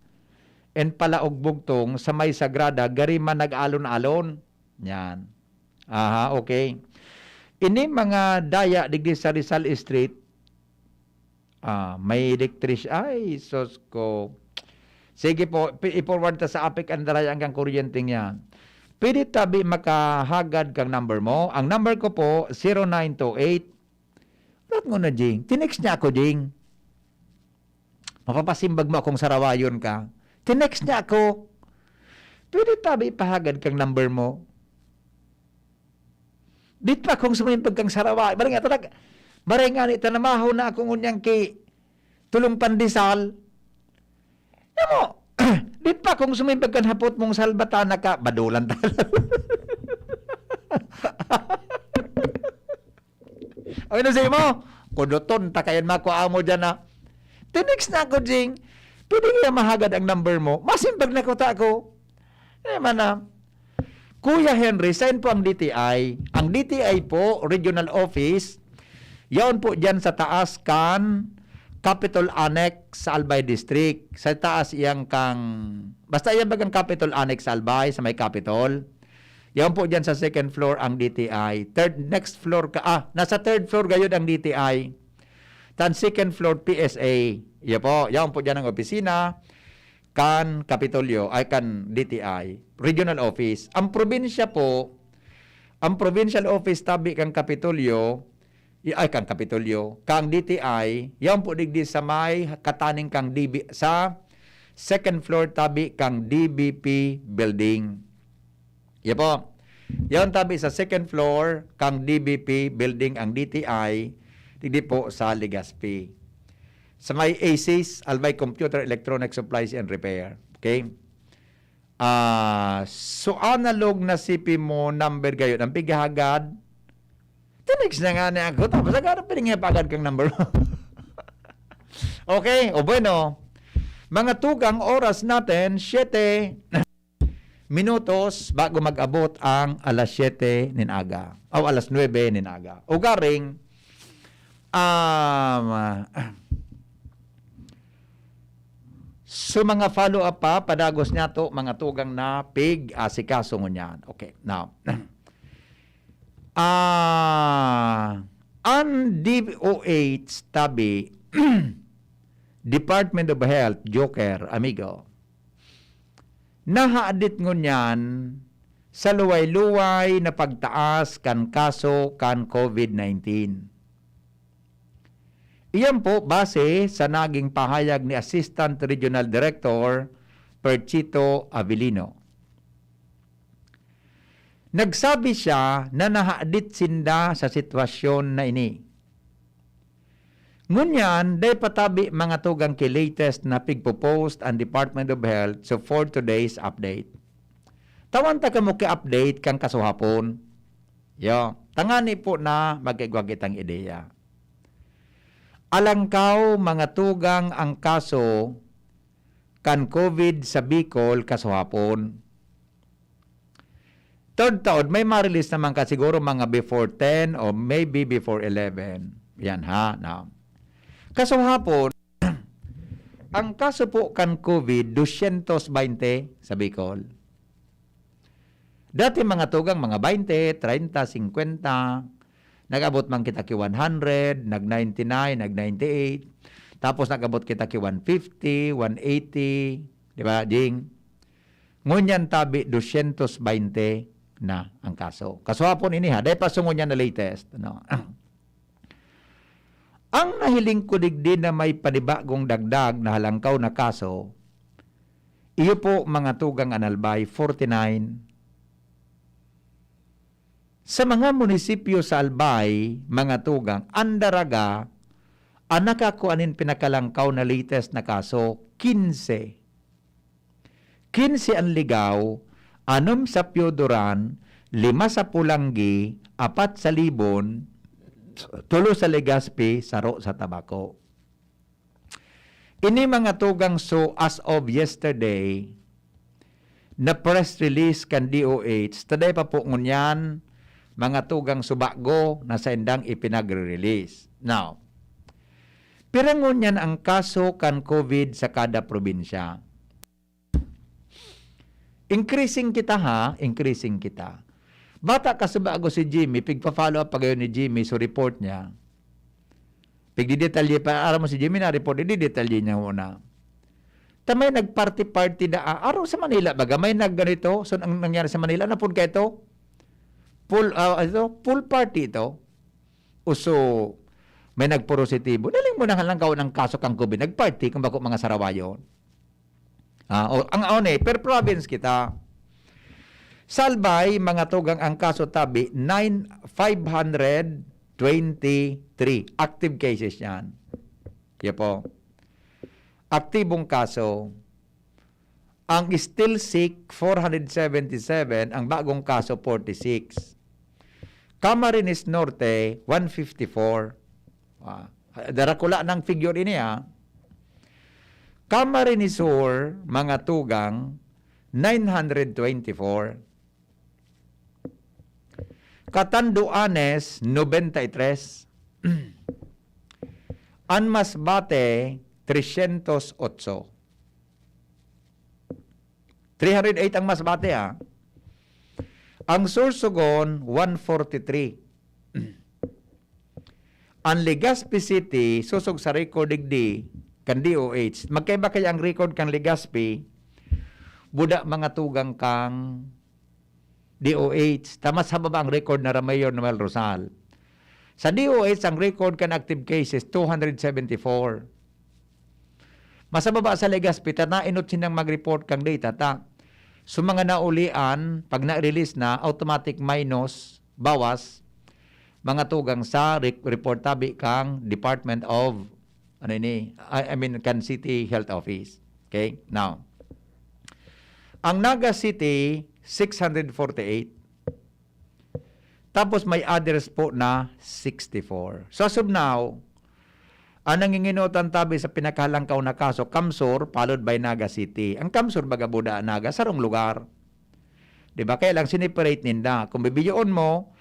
and palaog bugtong sa may Sagrada, gari man nag-alon-alon. Yan. Aha, okay. Ini mga daya digdi sa Rizal Street, ah, may elektris-, ay, sus ko. Sige po, pi-, i-forward ta sa Apek Andaray ang kang kuryente niya. Pwede tabi makahagad kang number mo? Ang number ko po, zero nine two eight. Rat mo na, Jing. Tinext niya ako, Jing. Mapapasimbag mo akong sarawayon ka. Tinext niya ako. Pwede tabi ipahagad kang number mo? Dit pa kung sumimbag kang sarawa. Barang nga, talag-, barang nga ni, tanamaho na akong unyang ki tulong pandesal. Yan mo, dit pa kung sumimbag kan hapot mong salbatana ka, badulan ta. Ano sa'yo mo? Kudoton, ta kayan mako amo dyan na. Tinext na ako, Jing. Pwede kaya mahagad ang number mo? Masimbag na ko ta ako. Eh, man na. Kuya Henry, saan po ang D T I? Ang D T I po, Regional Office, yaon po dyan sa taas kan Capitol Annex sa Albay District. Sa taas iyang kang, basta yan bagang Capitol Annex sa Albay, sa may Capitol. Yaon po dyan sa second floor ang D T I. Third, next floor ka, ah, nasa third floor gayod ang D T I. Tan second floor P S A. Iyo po, yaon po diyan ang opisina kan Kapitolyo, ay kan D T I, regional office. Ang probinsya po, ang provincial office tabi kan Kapitolyo, i-, ay kan Kapitolyo, kang D T I, yaon po digdi sa may kataning kang D B, sa second floor tabi kang D B P building. Iyo po. Yaon tabi sa second floor kang D B P building ang D T I, digdi po sa Legazpi. Sa may A C S, Albay Computer Electronic Supplies and Repair. Okay? Ah, so analog na C P mo number gayon ang pighahagad. Tinext na nga niya ako, tapos naghanap pa rin nga pagad kang number. Okay, o bueno. Mga tugang, oras natin, siyete minutos bago mag-abot ang alas siyete nin aga. O alas nuebe nin aga. Ugaring, um, so mga follow-up pa, padagos niya to, mga tugang na pig, asikaso ngunyan. Okay, now. Ah, ang D O H tabi, Department of Health, Joker, amigo, nahadit ngunyan sa luway-luway na pagtaas kan kaso kan COVID nineteen. Iyan po base sa naging pahayag ni Assistant Regional Director Perchito Avelino. Nagsabi siya na nahadit sinda sa sitwasyon na ini. Ngunyan, dai pa tabi mga tugang ki latest na pigpo-post ang Department of Health, so for today's update. Tawan ta kamo ki update kan kasuhapon. Yo, tangani po na magkaigwa kitang ideya. Alangkaw, mga tugang, ang kaso kan COVID sa Bicol kasuhapon. Third taon, may ma-release naman ka siguro mga before ten o maybe before eleven. Yan ha, now. Kasuhapon, ang kaso po kan COVID, dosyentos baynte sa Bicol. Dati mga tugang, mga baynte, treinta, singkwenta, nag-abot man kita ki one hundred, nag-ninety-nine, nag-ninety-eight, tapos nag-abot kita ki one fifty, one eighty, di ba, Jing? Ngunyan tabi, dosyentos baynte na ang kaso. Kasuhapon ini ha, dai pa so ngunyan na latest, no? Ang nahiling ko digdi na may panibagong dagdag na halangkaw na kaso, iyo po, mga tugang, an Albay, forty-nine. Sa mga munisipyo sa Albay, mga tugang, an Daraga, an nakakua nin pinakalangkaw na latest na kaso, quince. Quince an Ligao, anom sa Pioduran, lima sa Polangui, apat sa Libon, tulo sa Legazpi, saro sa Tabaco. Ini mga tugang, so as of yesterday, na press release kan D O H, ta dai pa po ngunyan, mga tugang, so bago na saindang ipinagre-release. Now, pira ngunyan ang kaso kan COVID sa kada probinsya? Increasing kita, ha? Increasing kita. Bata ka sa bago si Jimmy, pigpa-follow up pa gayon ni Jimmy, so report niya. Pigdidetalye pa, aram mo si Jimmy na report, ididetalye niya muna. Ta may nag-party-party da, ah, araw sa Manila, baga, may nagganito, so ang nangyari sa Manila, napun ka ito? Pool, ah, ito, pool party ito. Uso, may nagpositibo. Nahiling mo na lang kaon ang kaso kang COVID, nag-party, kung bako mga sarawayon. Ah, o, ang aon eh, per province kita. Sa Albay, mga tugang, ang kaso tabi, nine, five hundred twenty-three active cases yan. Kaya po, aktibong kaso, ang still sick, four hundred seventy-seven, ang bagong kaso, forty-six. Camarines Norte, one fifty-four. Ah, darakula ng figure ini, ah. Camarines Sur, mga tugang, nine hundred twenty-four. Catanduanes, nobenta y tres. An Masbate, tresyentos otso. Three hundred eight ang Masbate, ah. Ang Sorsogon, one forty-three. Ang Legazpi City, sosog sa record digdi, kan D O H. Magkaiba kaya ang record kan Legazpi, buda mga tugang kang D O H. Ta mas hababa ang record na Mayor Noel Rosal. Sa D O H, ang record kan active cases, two hundred seventy-four. Mas hababa sa Legazpi, ta nainot sinang mag-report kang data, ta. So, mga naulian, pag na-release na, automatic minus, bawas, mga tugang sa re-, report tabi kang Department of, ano ini, I, I mean, kan City Health Office. Okay? Now, ang Naga City, six hundred forty-eight. Tapos may others po na sixty-four. So, as of now, ang nanginginotan tabi sa pinakahalangkaw na kaso, Kamsur, followed by Naga City. Ang Kamsur, baga buda, Naga, sarong lugar. Di ba? Kaya lang, sineparate ninda. Kung bibiyoon mo,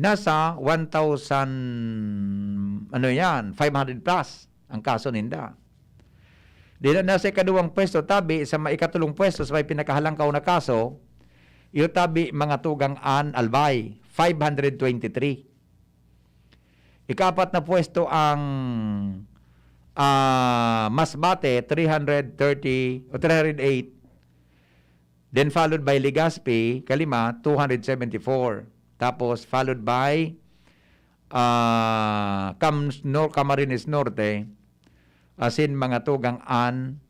nasa one thousand, ano yan, five hundred plus ang kaso ninda. Di na, nasa ikaduwang pwesto, tabi, sa ma-, ikatulong pwesto, sa may pinakahalangkaw na kaso, iyo tabi, mga tugang an Albay, five hundred twenty-three. Ikaapat na pwesto ang, ah, Masbate, three hundred thirty o three hundred eight. Then followed by Legazpi, kalima, two hundred seventy-four. Tapos followed by, ah, Cam-, Nor-, Camarines Norte, asin mga tugang an,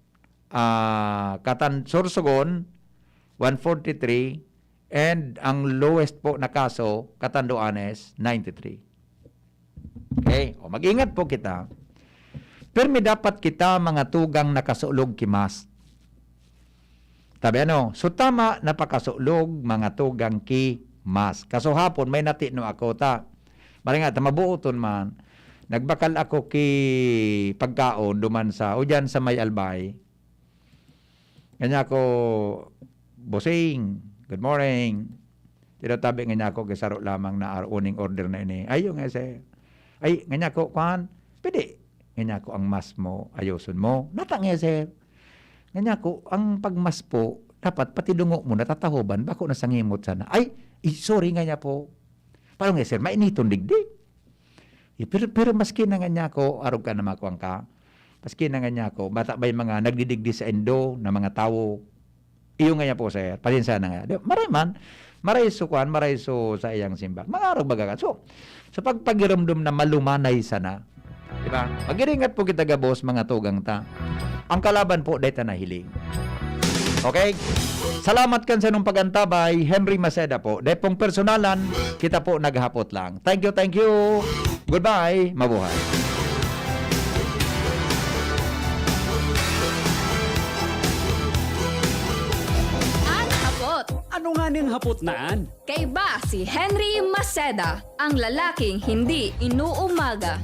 ah, Catan-, Sorsogon, one forty-three, and ang lowest po na kaso, Catanduanes, ninety-three. Okay? O, mag-ingat po kita. Pirmi dapat kita mga tugang nakasulog ki mask. Tabi ano, so tama na pakasulog mga tugang ki mask. Kaso hapon, may natino ako ta. Maray nga, ta mabuoton man. Nagbakal ako ki pagkaon duman sa, o diyan sa may Albay. Nganyako, "Bossing, good morning." Tinatabi nganyako, "Saro lamang na ar-, uning order na ini." "Ay, iyo nga, sir." "Ay," nganyako, "kwan, pwede?" Nganyako, "Ang mask mo, ayoson mo." "Nata nga, sir." Nganyako, "Ang pagmask po, dapat pati dungo mo natatahoban, bako nasangimot sana." "Ay, i-, sorry," nganya po. "Paano nga, sir? Mainiton digdi." Eh, pero, pero maski na nganyako, arog ka na makuan ka. Maski na nganyako, bata ba'y mga nagdidigdi sa indo na mga tawo? Iyo nganya po, sir. Pasensya na nga. Di, maray man, maray so kuan, maray so sa iyang simbag. Mga arog baga ka. So, sa pagpagirumdom na malumanay sana, di ba? Mag-iringat po kita gabos, mga tugang ta. Ang kalaban po, deta na hiling. Okay? Salamat kan sanong pag-antabay, Henry Maceda po. Dai pong personalan, kita po naghapot lang. Thank you, thank you. Goodbye. Mabuhay. An hapot. Ano nga ning hapot na an? Kaiba si Henry Maceda, ang lalaking hindi inuumaga.